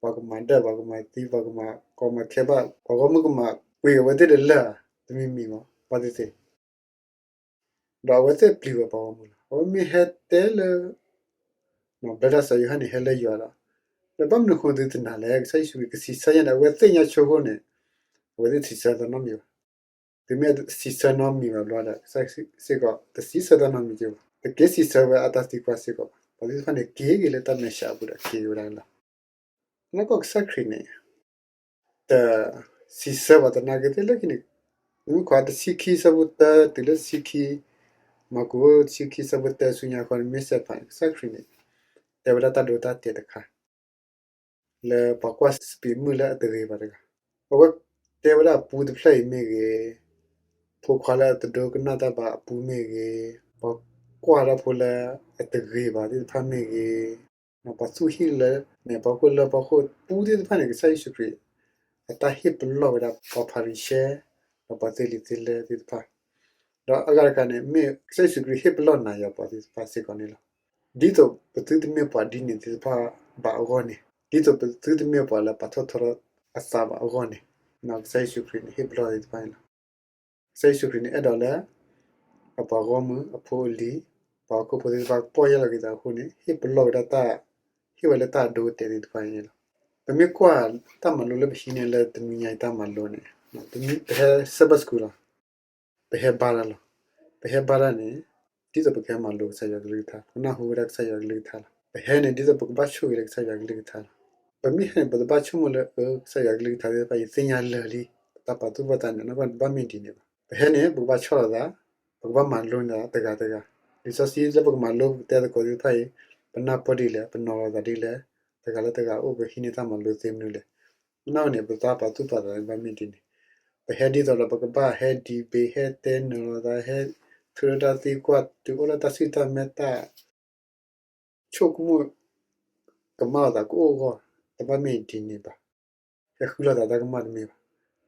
ပှၤကမၤဒၢၣ်, ပှၤကမၤသံ, ပှၤကမၤကီမၤခဲဘၣ်, ပှၤဂီၢ်မုၢ်ကမၤပှ့ၤအဝဲသ့ၣ်တလၢာ်ဧါ, တမံၤမံၤမး, ဘၣ်သ့ၣ်သ့ၣ် ဒီးအဝဲသ့ၣ်ပျံၤဝဲပှၤဂီၢ်မုၢ်လီၤ. အဝဲမ့ၢ်ဟဲတဲလၢ ဘျၢတၢ်စီၤယိၤဟၣ်န့ၣ် ဟဲလၢယွၤဒီး, ဒီးဘၣ်မနုၤအဃိသုတနာ်လဲၣ်, ကစၢ်ယ့ၣ်ၡူးခရံာ်ကစံးဆၢယၤန့ၣ် အဝဲသ့ၣ်ညါဆိအဃိန့ၣ်, အဝဲသ့ၣ်စံးဆၢသးနီတမံၤဘၣ်. သုမ့ၢ်စံးဆၢနီတမံၤဘၣ်ဘျီဒီး ကစၢ်စ့ၢ်ကီးတစံးဆၢသးနီတမံၤက့ၤဘၣ်. တက့ၤစံးဆၢဝဲအတၢ်သံကွၢ်စ့ၢ်ကီးဘၣ်. ပှၤသ့ၣ်တဖၣ်န့ၣ် က့ၤက့ၤလၢတၢ်မဲာ်ဆှးအပူၤဒီးက့ၤက့ၤဝဲဒၣ်လီၤ. နီၢ်ကီၢ်ကစၢ်ခရံာ်န့ၣ် တစံးဆၢဘၣ်သနာ်က့သ့ၣ်လၢခံန့ၣ်, နမ့ၢ်ကွၢ်တဆံခံဆၢဖိတၢတုၤလၢတဆံခံ, မၢ်ကူးတဆံခံဆၢဖိတၢဆူညါဃီန့ၣ် မ့ၢ်စဲးဖးန့ၣ် ကစၢ်ခရံာ်န့ၣ် တဲဝဲဒၣ်တၢ်ဒိတၢ်တဲာ်တခါ လၢပှၤကွၢ်စပံးမုၢ်လၢအတဂ့ၤဘၣ်တဂၤ, အဝဲတဲဝဲဒၣ်ပူတဖျၢၣ်အံၤမ့ၢ်ဂ့ၤ, ဖိခွါလၢအတဒိကနၣ်တၢ်ဘၣ်အပူမ့ၢ်ဂ့ၤ, ပှၤကွၢ်တၢ်ဖိလၢအတဂ့ၤဘၣ်သ့ၣ်တဖၣ်မ့ၢ်ဂ့ၤ, ပှၤသူၣ်ဟံၣ်လၢန့ၣ် ပှၤခိၣ်လၢပှၤခိၣ်ပူသ့ၣ်တဖၣ်န့ၣ် ကစၢ်ယ့ၣ်ၡူးခရံာ် အတၢ်ဟ့ၣ်ပလီၢ်ဝဲဒၣ်ပှၤဖၤရံၤၡဲ ဒီးပှၤသ့လံာ်သ့လဲၢ်သ့ၣ်တဖၣ်, ဒီးအဂၤတခါန့ၣ် မ့ၢ်ကစၢ်ယ့ၣ်ၡူးခရံာ်ဟ့ၣ်ပလီၢ်နၤယၤပှၤသ့ၣ်တဖၣ်စ့ၢ်ကီးန့ၣ်လီၤ. ဒ်သိးပသုတမ့ၢ်ပှၤဒ်န့ၣ်သ့ၣ်တဖၣ်ဘၣ်အဂီၢ်န့ၣ်, ဒ်သိးပသုတမ့ၢ်ပှၤလၢပာ်ထီၣ်ထီထီၣ်အသးဘၣ်အဂီၢ်န့ၣ်, ကစၢ်ယ့ၣ်ၡူးခရံာ်န့ၣ် ဟ့ၣ်ပလီၢ်သ့ၣ်တဖၣ်န့ၣ်လီၤ. ကစၢ်ယ့ၣ်ၡူးခရံာ်န့ၣ် အဲၣ်ဒိးလၢ အပှၤဂီၢ်မုၢ်အဖိအလံၤ, ပှၤဟီၣ်ခိၣ်ဖိသ့ၣ်တဖၣ် ကပီၢ်ယၢ်လီၤက့ၤသးအဃိန့ၣ် ဟ့ၣ်ပလီၢ်ဝဲဒၣ်တၢ်, ဟ့ၣ်ဝဲလၢတၢ်အဒိအတဲာ်သ့ၣ်တဖၣ်န့ၣ်လီၤ. ပမ့ၢ်ကွၢ်တၢ်မၤလိလၢပဟံးန့ၢ်လၢတနွံညါအံၤတၢ်မၤလိန့ၣ်, ပဟဲ Sabbath School လီၤ. ပဟဲဘါတၢ်လီၤ. ပဟဲဘါတၢ်န့ၣ် ဒ်သိးပကဟဲမၤလိကစၢ်ယွၤကလုၢ်ကထါ, ပနၢ်ဟူဝဲဒၣ်ကစၢ်ယွၤကလုၢ်ကထါလီၤ. ပဟဲန့ၣ် ဒ်သိးပကဘၣ်ဆိၣ်ဂ့ၤလၢကစၢ်ယွၤကလုၢ်ကထါလီၤ. ပမ့ၢ်ဟဲန့ၣ် ပတဘၣ်ဆိကမိၣ်လၢ အၢ ကစၢ်ယွၤကလုၢ်ကထါသ့ၣ်တဖၣ် ယသ့ၣ်ညါလၢာ်လံ, ပတၢ်ပာ်သူၣ်ပာ်သးန့ၣ် နကဘၣ်မ့ၢ်ဒ်န့ၣ်ဘၣ်. ပဟဲန့ၣ် ပကဘၣ်ဆီၣ်လီၤသး, ပကဘၣ်မၤလိန့ၢ်သးတဂၤတဂၤ. လံာ်စီဆှံလၢပကမၤလိပကတဲသကိးသ့ၣ်တဖၣ်အံၤ, ပနၢ်ပၢၢ်ဒ်လဲၣ်, ပနီၤလီၤသးဒ်လဲၣ်, တဂၤလၢတဂၤအိၣ်ပဟံးန့ၢ်တၢ်မၤလိသ့မနုၤလဲၣ်. မ့ၢ်နီၢ်န့ၣ် ပတၢ်ပာ်သူၣ်ပာ်သးဘၣ်မ့ၢ်ဒ်န့ၣ်, ပဟဲဒ်သိးဒီး ပကဘၣ်ဟဲ debate ဟဲတဲနုာ်လီၤသး, ဟဲထုးထီၣ်တၢ်သံကွၢ် တုၤအိၣ်လၢတၢ်စံၣ်တၢ်မဲတၢ် ဆိကမိၣ် ကမၣ်လီၤသးကအိၣ်အဂီၢ်, တဘၣ်မ့ၢ်ဒ်န့ၣ်ဘၣ်. ဟဲဃုလိာ်သးတၢ်ကမၣ်တမ့ၢ်ဘၣ်.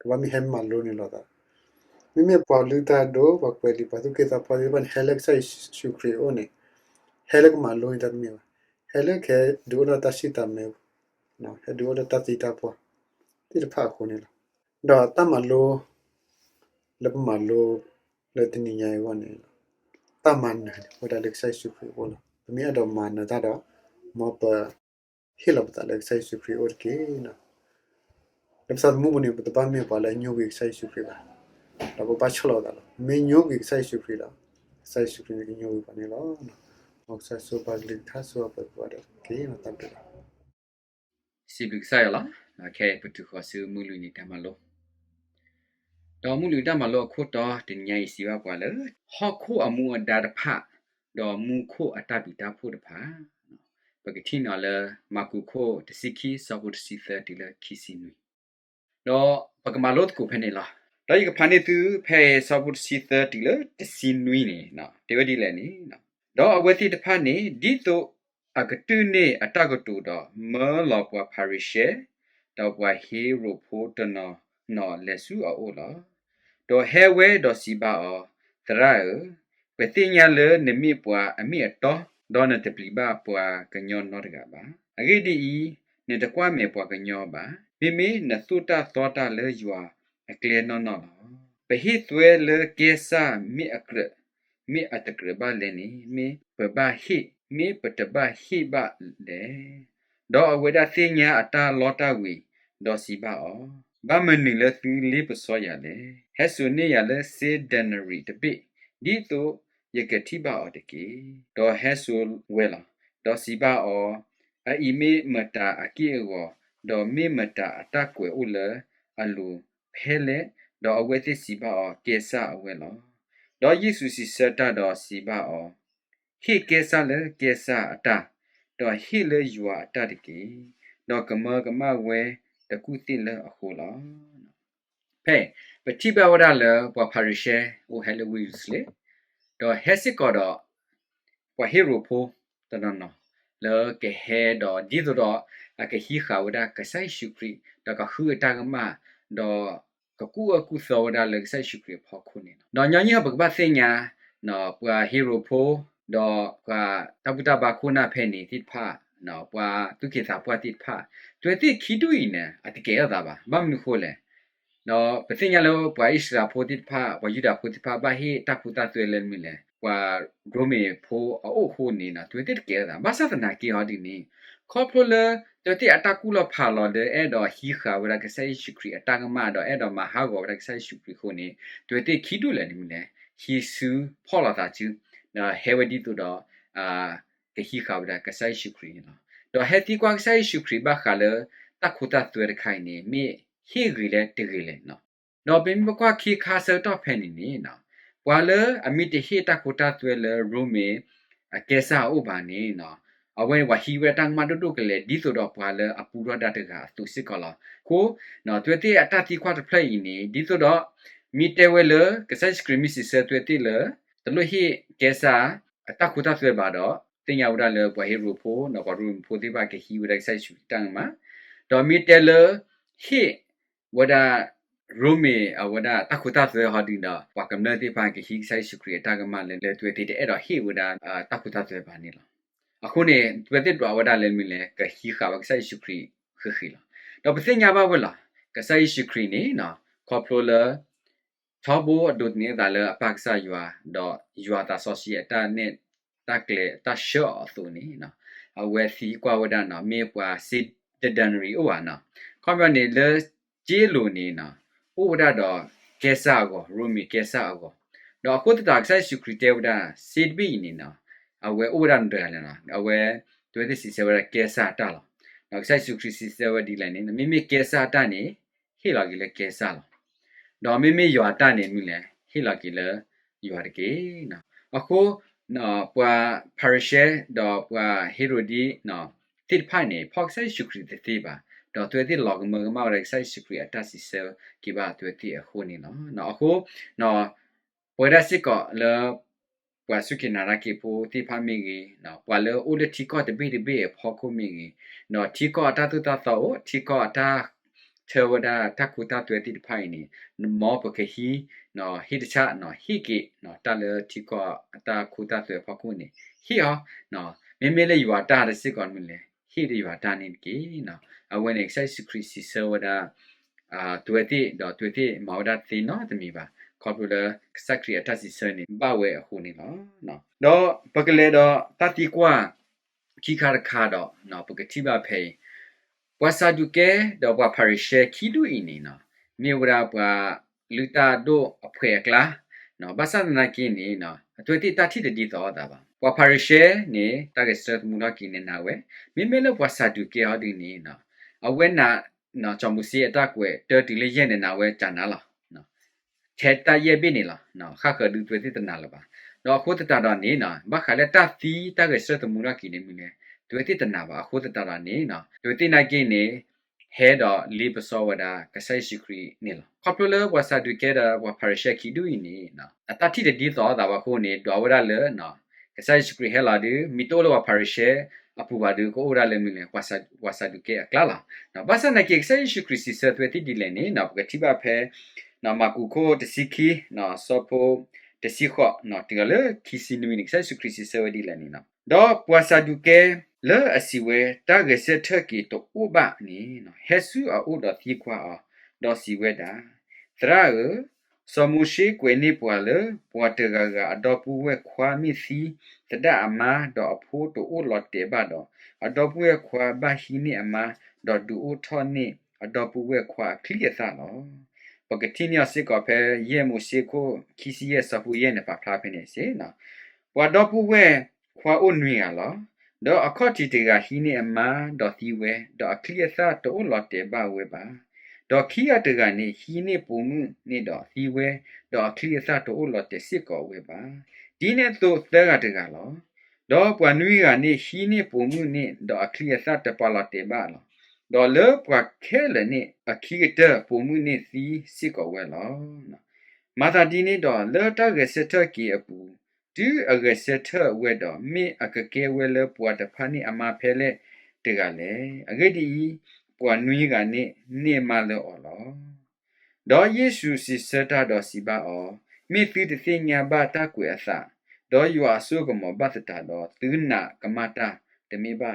ကဘၣ်မ့ၢ်ဟဲမၤလိန့ၢ်လိာ်သး. မ့မ့ၢ်ပှၤလုၢ်တၢ်ဒိၣ် ပှၤကွဲးလံာ် ပှၤသူၣ်က့သးပှၢ်သ့ၣ်တဖၣ်န့ၣ် ဟဲလၢကစၢ်ယ့ၣ်ၡူးခရံာ်အအိၣ်န့ၣ်, ဟဲလၢကမၤလိန့ၢ်တၢ်တမ့ၢ်ဘၣ်. ဟဲလၢကဟဲဒုးအိၣ်ထီၣ်တၢ်စံၣ်တၢ်မဲ, ဟဲဒုးအိၣ်ထီၣ်တၢ်သံတၢ်ပှၢ်သ့ၣ်တဖၣ်အဃိန့ၣ်လီၤ. ဒီးတၢ်မၤလိ လၢပမၤလိ လၢတနံၤညါအံၤအဂီၢ်န့ၣ်, တၢ်မၤနၢၤန့ၣ် အိၣ်ဝဲဒၣ်လၢကစၢ်ယ့ၣ်ၡူးခရံာ်အအိၣ်လီၤ. ပမ့ၢ်အဲၣ်ဒိးမၤနၢၤတၢ်ဒီး, မ်ပဟ့ၣ်လီၤပသးလၢကစၢ်ယ့ၣ်ၡူးခရံာ်အအိၣ်တက့ၢ်. လၢပသးသမူပူၤန့ၣ် ပတဘၣ်မ့ၢ်ပှၤလၢအညိကွံာ်ကစၢ်ယ့ၣ်ၡူးခရံာ်ဘၣ်. ဒီးပဘၣ်ဆီၣ်လီၤပသးလီၤ. ပမ့ၢ်ညိကွံာ်ကစၢ်ယ့ၣ်ၡူးခရံာ်ဒီး, ကစၢ်ယ့ၣ်ၡူးခရံာ်န့ၣ်ကညိကွံာ်ပှၤန့ၣ်လီၤ. မ်ကစၢ်ယွၤဆိၣ်ဂ့ၤပှၤကလုၢ်ကထါ ဆိၣ်ဂ့ၤပှၤကိးဂၤဒဲးတက့ၢ်. တၢ်ဘျုးလီၤ. စံးဘျုးကစၢ်ယွၤလီၤ. ခဲအံၤပတုၤဃီၤဆူမုၢ်လွံၢ်နံၤတၢ်မၤလိ ဒီးမုၢ်လွံၢ်နံၤတၢ်မၤလိအခိၣ်တီတနံၤညါအံၤစံးဘၣ်ပှၤလၢ ဟီၣ်ခိၣ်အမူအဒါတဖၣ်, ဒီးမူခိၣ်အတၢ်ဘျုးတၢ်ဖှိၣ်တဖၣ်, ပကထံၣ်န့ၢ်လၢ မၢ်ကူးခိၣ်တဆံခံ ဆၢဖိတဆံသၢတုၤလၢခံဆံနွံ, ဒီးပကမၤလိသကိးဖဲန့ၣ်လီၤ. ဒီးယကဖးန့ၢ်သုဖဲအံၤ ဆၢဖိတဆံသၢတုၤလၢတဆံနွံန့ၣ်, တဲဝဲဒ်လဲၣ်န့ၣ်, ဒီးအဝဲသ့ၣ်တဖၣ်န့ၣ် ဒ်သိးအကတုာ်န့ၢ်အတၢ်ကတိၤဒီး မၢလီၤပှၤဖၤရံၤၡဲ ဒီးပှၤဟ့ရိာ်ဖိတနီၤနီၤလဲၤဆူအအိၣ်လီၤ. ဒီးဟဲဝဲဒီးစံးဘၣ်အီၤ, သရၣ်ဧၢ, ပသ့ၣ်ညါလၢနမ့ၢ်ပှၤအမ့ၢ်အတီ, ဒီးနတပျံၤဘၣ်ပှၤကညီနီတဂၤဘၣ်. အဂ့ၢ်ဒ်အံၤ, နတကွၢ်မဲာ်ပှၤကညီဘၣ်. မ့မ့ၢ်နသိၣ်တၢ်သီတၢ်လၢယွၤအကျဲနီၢ်နီၢ်လီၤ. ပဟ့ၣ်သွဲလၢကဲစၢ်မ့ၢ်အကြၢး, မ့ၢ်အတကြၢးဘၣ်လဲၣ်န့ၣ် မ့ၢ်ပဘၣ်ဟ့ၣ်, မ့ၢ်ပတဘၣ်ဟ့ၣ်ဘၣ်လဲၣ်. ဒီးအဝဲဒၣ်သ့ၣ်ညါအတၢ်လီတၢ်ဝ့ၤ, ဒီးစံးဘၣ်အီၤ, ဘၣ်မနုၤလၢသုလ့ပစီယၤလဲၣ်. ဟဲစိာ်န့ၢ်ယၤလၢစ့ဒနရံးတဘ့ၣ်, ဒ်သိးယကထံၣ်ဘၣ်အီၤတက့ၢ်. ဒီးဟဲစိာ်ဝဲလီၤ. ဒီးစံးဘၣ်အီၤ, အအံၤမ့ၢ်မတၤအက့ၢ်အဂီၤ, ဒီးမ့ၢ်မတၤအတၢ်ကွဲးအိၣ်လၢအလိၤဖဲလဲၣ်. ဒီးအဝဲသ့ၣ်စံးဘၣ်အီၤ, ကဲစၢ်အဝဲလီၤ. ဒီးယ့ၣ်ၡူးစံးဆၢတၢ်ဒီးစံးဘၣ်အီၤ, ဟ့ၣ်ကဲစၢ်လၢကဲစၢ်အတၢ်, ဒီးဟ့ၣ်လၢယွၤအတၢ်တက့ၢ်. ဒီးကမၢကမၣ်ဝဲတကူၣ်သ့ၣ်လၢအဃိလီၤ. ဖဲ ပထံၣ်ဘၣ်ဝဲဒၣ်လၢပှၤဖၤရံၤၡဲအိၣ်ဟဲလၢဝ့ၢ်ယရူၤၡလ့ၣ်, ဒီးဟဲစ့ၢ်ကီးဒီး ပှၤဟ့ရိာ်ဖိတနီၤနီၤ လၢကဟဲဒီးဒ်သိးဒီး အကဟံးဃာ်ဝဲဒၣ်ကစၢ်ယ့ၣ်ၡူးခရံာ် ဒီးကဃုအတၢ်ကမၣ် ဒီးကကူၣ်အၢကူၣ်သီဝဲဒၣ်လၢကစၢ်ယ့ၣ်ၡူးခရံာ်အဖီခိၣ်န့ၣ်လီၤ. ဒီးညီနုၢ်ပကဘၣ်သ့ၣ်ညါ ပှၤဟ့ရိာ်ဖိ ဒီးပှၤတၢ်ဘူၣ်တၢ်ဘါခိၣ်နၢ်ဖဲန့ၣ်သ့ၣ်တဖၣ်, ပှၤသူၣ်က့သးပှၢ်သ့ၣ်တဖၣ် အဝဲသ့ၣ်ခံဒူၣ်အံၤန့ၣ် အတကဲထီၣ်သးဘၣ်. ဘၣ်မနုၤအဃိလဲၣ်. ဒီးပသ့ၣ်ညါလၢပှၤအံၣ်စရ့လးဖိသ့ၣ်တဖၣ် ပှၤယူဒၤဖိသ့ၣ်တဖၣ် ဘၣ်ဟ့ၣ်တၢ်ခူသူၣ်လၢမနုၤလဲၣ်. ပှၤရိမ့ၤဖိအအိၣ်အဃိန့ၣ် အဝဲသ့ၣ်တကဲထီၣ်သး ဘၣ်ဆၣ်သနာ်က့ဟီဒ်န့ၣ် ခီဖျိလၢ အဝဲသ့ၣ်အတၢ်ကူၣ်လီၤဖးလီၤလၢအဲၣ်ဒိးဟံးဃာ်ဝဲဒၣ်ကစၢ်ယ့ၣ်ၡူးခရံာ်အတၢ်ကမၣ်ဒီးအဲၣ်ဒိးမၤဟးဂီၤဝဲဒၣ်ကစၢ်ယ့ၣ်ၡူးခရံာ်အဃိန့ၣ် အဝဲသ့ၣ်ခံဒူၣ်လဲၣ်န့ၣ်မ့ၢ်လဲၣ် ဟံးစုဖီၣ်လိာ်သးစု ဒီးဟဲဝဲဒ်သိးဒီး ကဟံးဃာ်ဝဲဒၣ်ကစၢ်ယ့ၣ်ၡူးခရံာ်န့ၣ်လီၤ. ဒီးဟဲသံကွၢ်ကစၢ်ယ့ၣ်ၡူးခရံာ်ဘၣ်ဃးလၢ တၢ်ခိတၢ်သွဲတခါအံၤန့ၣ် မ့ၢ်ဟ့ၣ်ဂ့ၤလဲၣ်တဂ့ၤလဲၣ်. ဒီးပမ့ၢ်ဘၣ်ကွၢ်ခံခါဆၢကတီၢ်ဖဲန့ၣ်န့ၣ် ပှၤလၢအမ့ၢ်တဟ့ၣ်တၢ်ခိတၢ်သွဲလၢရိမ့ၤ အကဲစၢ်အအိၣ်ဘၣ်န့ၣ် အဝဲန့ၣ်ပှၤဟံးဝဲဒၣ်တၢ်ကမၣ်ဒိၣ်ဒိၣ်ကလဲာ် ဒ်သိးဒီးပှၤလၢအပူထီၣ်ဒၣ်တဂၤအသိးစ့ၢ်ကီးလီၤ. အဃိ အဝဲသ့ၣ်အတၢ်သံကွၢ်တဖျၢၣ်အံၤန့ၣ် ဒ်သိးဒီး မ့ၢ်တဲဝဲလၢ ကစၢ်ယ့ၣ်ၡူးခရံာ်မ့ၢ်စံးဆၢအဝဲသ့ၣ်လၢ တလိၣ်ဟ့ၣ်ကဲစၢ်အတၢ်ခိတၢ်သွဲဘၣ်ဒီး သ့ၣ်ညါဝဲဒၣ်လၢပှၤဟ့ရိၣ်ဖိ ဒီးပှၤရိမ့ၤဖိသ့ၣ်တဖၣ်ကဟံးဝဲဒၣ်ကစၢ်ယ့ၣ်ၡူးခရံာ်တၢ်ကမၣ်, ဒီးမ့ၢ်တဲလၢ ဟ့ၣ် ဝဲဒၣ် ရိမ့ၤအဝဲဒၣ်တၢ်ခိတၢ်သွဲဟီဒ်န့ၣ်ဒီး ပှၤကမျၢၢ်သ့ၣ်တဖၣ်ကဟံးကစၢ်ယ့ၣ်ၡူးခရံာ်အတၢ်ကမၣ်လၢ လၢအဝဲသ့ၣ်တအဲၣ်ဒိးဟ့ၣ်ဝဲဒၣ် တၢ်ခိတၢ်သွဲဘၣ်န့ၣ်လီၤ. အဃိန့ၣ် အဝဲသ့ၣ်ဒွးဝဲဒၣ်လၢမနုၤလဲၣ် ကဟံးဃာ်ဝဲကစၢ်ယ့ၣ်ၡူးခရံာ်ဃ့ဃ့လီၤ. ဒီးပသ့ၣ်ညါဘၣ်ဝဲလီၤ ကစၢ်ယ့ၣ်ၡူးခရံာ်န့ၣ် ခီဖျိလၢ ထီဘိအဒိးသန့ၤအသးလၢအပၢ်ကစၢ်ယွၤ ဒီးယွၤသးစီဆှံအတၢ်နဲၣ်တၢ်ကျဲၤတၢ်ဆှၢအီၤအသိးန့ၣ် အဝဲသံကွၢ်ဝဲဒၣ်န့ၣ် မ့ၢ်ပှၤစ့ဒနရံၤအိၣ်ဧါန့ၣ်, ခီပညီန့ၣ်လၢ စ့လိၤန့ၣ် အိၣ်ဝဲဒၣ်ဒီးကဲစၢ်အဂီၢ်, ရိမ့ၤကဲစၢ်အဂီၢ်, ဒီးအဃိသတးကစၢ်ယ့ၣ်ၡူးခရံာ်တဲဝဲဒၣ် စ့တဘ့ၣ်အံၤန့ၣ် အဝဲအိၣ်ဝဲဒၣ်နတဂၤလဲၣ်န့ၣ်, အဝဲ အဝဲသ့ၣ်စံးဆၢဝဲဒၣ်ကဲစၢ်အတၢ်လီၤ. ဒီးကစၢ်ယ့ၣ်ၡူးခရံာ်စံးဆၢဝဲဒ်လဲၣ်န့ၣ် မ့မ့ၢ်ကဲစၢ်အတၢ်န့ၣ် ဟ့ၣ်လီၤက့ၤလၢကဲစၢ်လီၤ. ဒီးမ့မ့ၢ်ယွၤအတၢ်န့ၣ်မနုၤလဲၣ် ဟ့ၣ်လီၤက့ၤလၢယွၤတက့ၢ်. အဃိ ပှၤဖၤရံၤၡဲ ဒီးပှၤဟ့ရိၣ်ဒံး သ့ၣ်တဖၣ်န့ၣ် ဖီၣ်ကစၢ်ယ့ၣ်ၡူးခရံာ်တသ့ဘၣ်, ဒီးအဝဲသ့ၣ်လီၤကမၢကမၣ်ဝဲဒၣ်ကစၢ်ယ့ၣ်ၡူးခရံာ်အတၢ်စံးဆၢက့ၤဘၣ်အဝဲသ့ၣ်အဃိန့ၣ်လီၤ. အဃိ ပဝဲဒၣ်စ့ၢ်ကီးလၢ ပှၤစူၢ်က့ၤနာ်က့ၤဖိသ့ၣ်တဖၣ်မ့ၢ်ဂ့ၤ, ပှၤလၢအိၣ်လၢထံကီၢ်တဘ့ၣ်တဘ့ၣ်အဖီခိၣ်မ့ၢ်ဂ့ၤ, ဒီးထံကီၢ်အတၢ်သိၣ်တၢ်သီအိၣ်, ထံကီၢ်အတၢ်ထၢဝဲဒၣ်တၢ်ခိတၢ်သွဲသ့ၣ်တဖၣ်အံၤန့ၣ် မ်ပကဟံး ဟ့ၣ်တဆၣ် ဟ့ၣ်က့ၤ တၢ်လၢထံကီၢ်အတၢ်ခိတၢ်သွဲအဖီခိၣ်န့ၣ် ဟ့ၣ်အီၤ, မ့မ့ၢ်လၢယွၤတၢ်တစ့ၢ်ကီးမနုၤလဲၣ် ဟ့ၣ်လၢယွၤတၢ်န့ၣ်တက့ၢ်. အဝဲန့ၣ် ကစၢ်ယ့ၣ်ၡူးခရံာ်စံးဆၢဝဲဒၣ် အဝဲသ့ၣ် ဒီးအဝဲသ့ၣ်မၤဝဲဒၣ်တသ့နီတမံၤဘၣ်, ခီဖျိလၢကစၢ်ခရံာ်အတၢ်စံးဆၢန့ၣ် ဘၣ်ဝဲအဃိန့ၣ်လီၤ. ဒီးပကလဲၤဒီးတၢ်သံကွၢ်ခံခါတခါဒီး ပကထံၣ်ဘၣ်ဖဲအံၤ, ပှၤစၤဒူးကဲ ဒီးပှၤဖၤရံၤၡဲခံဒူၣ်အံၤန့ၣ် မ့ၢ်ဝဲဒၣ်ပှၤလုၢ်တၢ်ဒိၣ်အဖှဲးအကျါ, ဘၣ်ဆၣ်သနာ်က့န့ၣ် အဝဲသ့ၣ်တၢ်ထံၣ်တဒ်သိးအသးဘၣ်. ပှၤဖၤရံၤၡဲန့ၣ် တၢ်ဂဲၤဆၢထၢၣ်သမူထီၣ်က့ၤန့ၣ်နာ်ဝဲ, မ့မ့ၢ်လၢပှၤစၤဒူးကဲဟီဒ်န့ၣ် အဝဲနာ် စီၤမိၤၡ့အတၢ်ကွဲးတၢတုၤလၢယဲၢ်န့ၣ်နာ်ဝဲကနၤလီၤ. ထဲတၢ်ယဲၢ်ဘ့ၣ်န့ၣ်လီၤ. ဃၣ်ဃၢၤဒုးအဝဲသ့ၣ်တနာ်လၢၤဘၣ်. ဒီးအဃိသတးဒီးန့ၣ် ဘၣ်ဃးလၢတၢ်သံတၢ်ဂဲၤဆၢထၢၣ်သမူထီၣ်က့ၤန့ၣ်မနုၤလဲၣ် အဝဲသ့ၣ်တနာ်ဘၣ်. အဃိသတးဒီးန့ၣ် အဝဲသ့ၣ်နာ်က့န့ၣ် ဟဲဒီးလ့ပစီဝဲဒၣ်ကစၢ်ယ့ၣ်ၡူးခရံာ်န့ၣ်လီၤ. ခီဖျိလၢပှၤစၤဒူးကဲဒီးပှၤဖၤရံၤၡဲခံဒူၣ်အံၤန့ၣ် အတၢ်ထံၣ်တဒ်သိးအသးဘၣ်အဃိန့ၣ် ဒွးဝဲဒၣ်လၢ ကစၢ်ယ့ၣ်ၡူးခရံာ်ဟဲလီၤဒီး မ့ၢ်တအိၣ်လၢပှၤဖၤရံၤၡဲအပူၤဘၣ်ဒီး ကအိၣ်ဝဲဒၣ်လၢမနုၤလဲၣ် ပှၤစၤဒူးကဲအကျါလီၤ. ဘၣ်ဆၣ်သနာ်က့ ကစၢ်ယ့ၣ်ၡူးခရံာ်စံးဆၢအဝဲသ့ၣ်ဒ်လဲၣ်န့ၣ် ပကထံၣ်ဘၣ်ဖဲ မၢ်ကူးခိၣ်တဆံခံ ဆၢဖိတဆံဃိး တုၤလၢခံဆံနွံန့ၣ် ကစၢ်ယ့ၣ်ၡူးခရံာ်စံးဆၢဝဲဒ်လဲၣ်န့ၣ်, ဒီးပှၤစၤဒူးကဲလၢအစံးဝဲ တၢ်ဂဲၤဆၢထၢၣ်က့ၤတအိၣ်ဘၣ်န့ၣ် ဟဲဆူအအိၣ်ဒီးသံကွၢ်အီၤ, ဒီးစံးဝဲဒၣ်, သရၣ်ဧၢ, စီၤမိၤၡ့ကွဲးန့ၢ်ပှၤလၢ ပှၤတဂၤဂၤအဒီပုၢ်ဝဲၢ်ခွါမ့ၢ်သံသဒၣ်အမါ ဒီးအဖိတအိၣ်လီၤတဲာ်ဘၣ်ဒီး အဒီပုၢ်ဝဲၢ်ခွါဘၣ်ဟံးန့ၢ်အမါ ဒီးဒုးအိၣ်ထီၣ်န့ၢ်အဒီပုၢ်ဝဲၢ်ခွါအချံအသၣ်လီၤ. ပကထံၣ်န့ၢ်အီၤစ့ၢ်ကီးဖဲ ယဲၢ်မိၤၡ့ခိၣ်ခံဆံယဲၢ် ဆၢဖိယဲၢ်န့ၣ် ပာ်ဖျါဖဲန့ၣ်စ့ၢ်, ပှၤဒီပုၢ်ဝဲၢ်ခွါအိၣ်နွံဂၤလီၤ. ဒီးအခီၣ်ထံးတဂၤဟံးန့ၢ်အမါဒီးသံဝဲ, ဒီးအချံအသၣ်တအိၣ်လီၤတဲာ်ဘၣ်ဝဲဘၣ်. ဒီးခံဂၤတဂၤန့ၣ် ဟံးန့ၢ်ပိာ်မုၣ်န့ၣ်ဒီးသံဝဲ, ဒီးအချံအသၣ်တအိၣ်လီၤတဲာ်စ့ၢ်ကီးဝဲဘၣ်. ဒ်န့ၣ်အသိးသၢဂၤတဂၤလီၤ. ဒီးပှၤနွံဂၤန့ၣ် ဟံးန့ၢ်ပိာ်မုၣ်န့ၣ် ဒီးအချံအသၣ်တပာ်လီၤတဲာ်ဘၣ်လီၤ. ဒီးလၢပှၤခဲလၢာ်န့ၣ်အခံကတၢၢ် ပိာ်မုၣ်န့ၣ်သံစ့ၢ်ကီးဝဲလီၤ. မၤသးဒ်န့ၣ်ဒီး လၢတၢ်ဂဲၤဆၢထၢၣ်က့ၤအပူၤ, တုၤအဂဲၤဆၢထၢၣ်ဝဲဒီး မ့ၢ်အကကဲဝဲလၢပှၤတဖၣ်န့ၣ်အမါဖဲလဲၣ်တဂၤလဲၣ်. အဂ့ၢ်ဒ်အံၤ, ပှၤနွံဂၤန့ၣ်န့ၢ်မါလၢအီၤလီၤ. ဒီးယ့ၣ်ၡူးစံးဆၢတၢ်ဒီးစံးဘၣ်အီၤ, မ့ၢ်သုတသ့ၣ်ညါဘၣ်တၢ်ကွဲးအသး, ဒီးယွၤအစိကမီၤဘၣ်သတးဒီး သုနာ်ကမၣ်တၢ်တမ့ၢ်ဘၣ်ဧါ.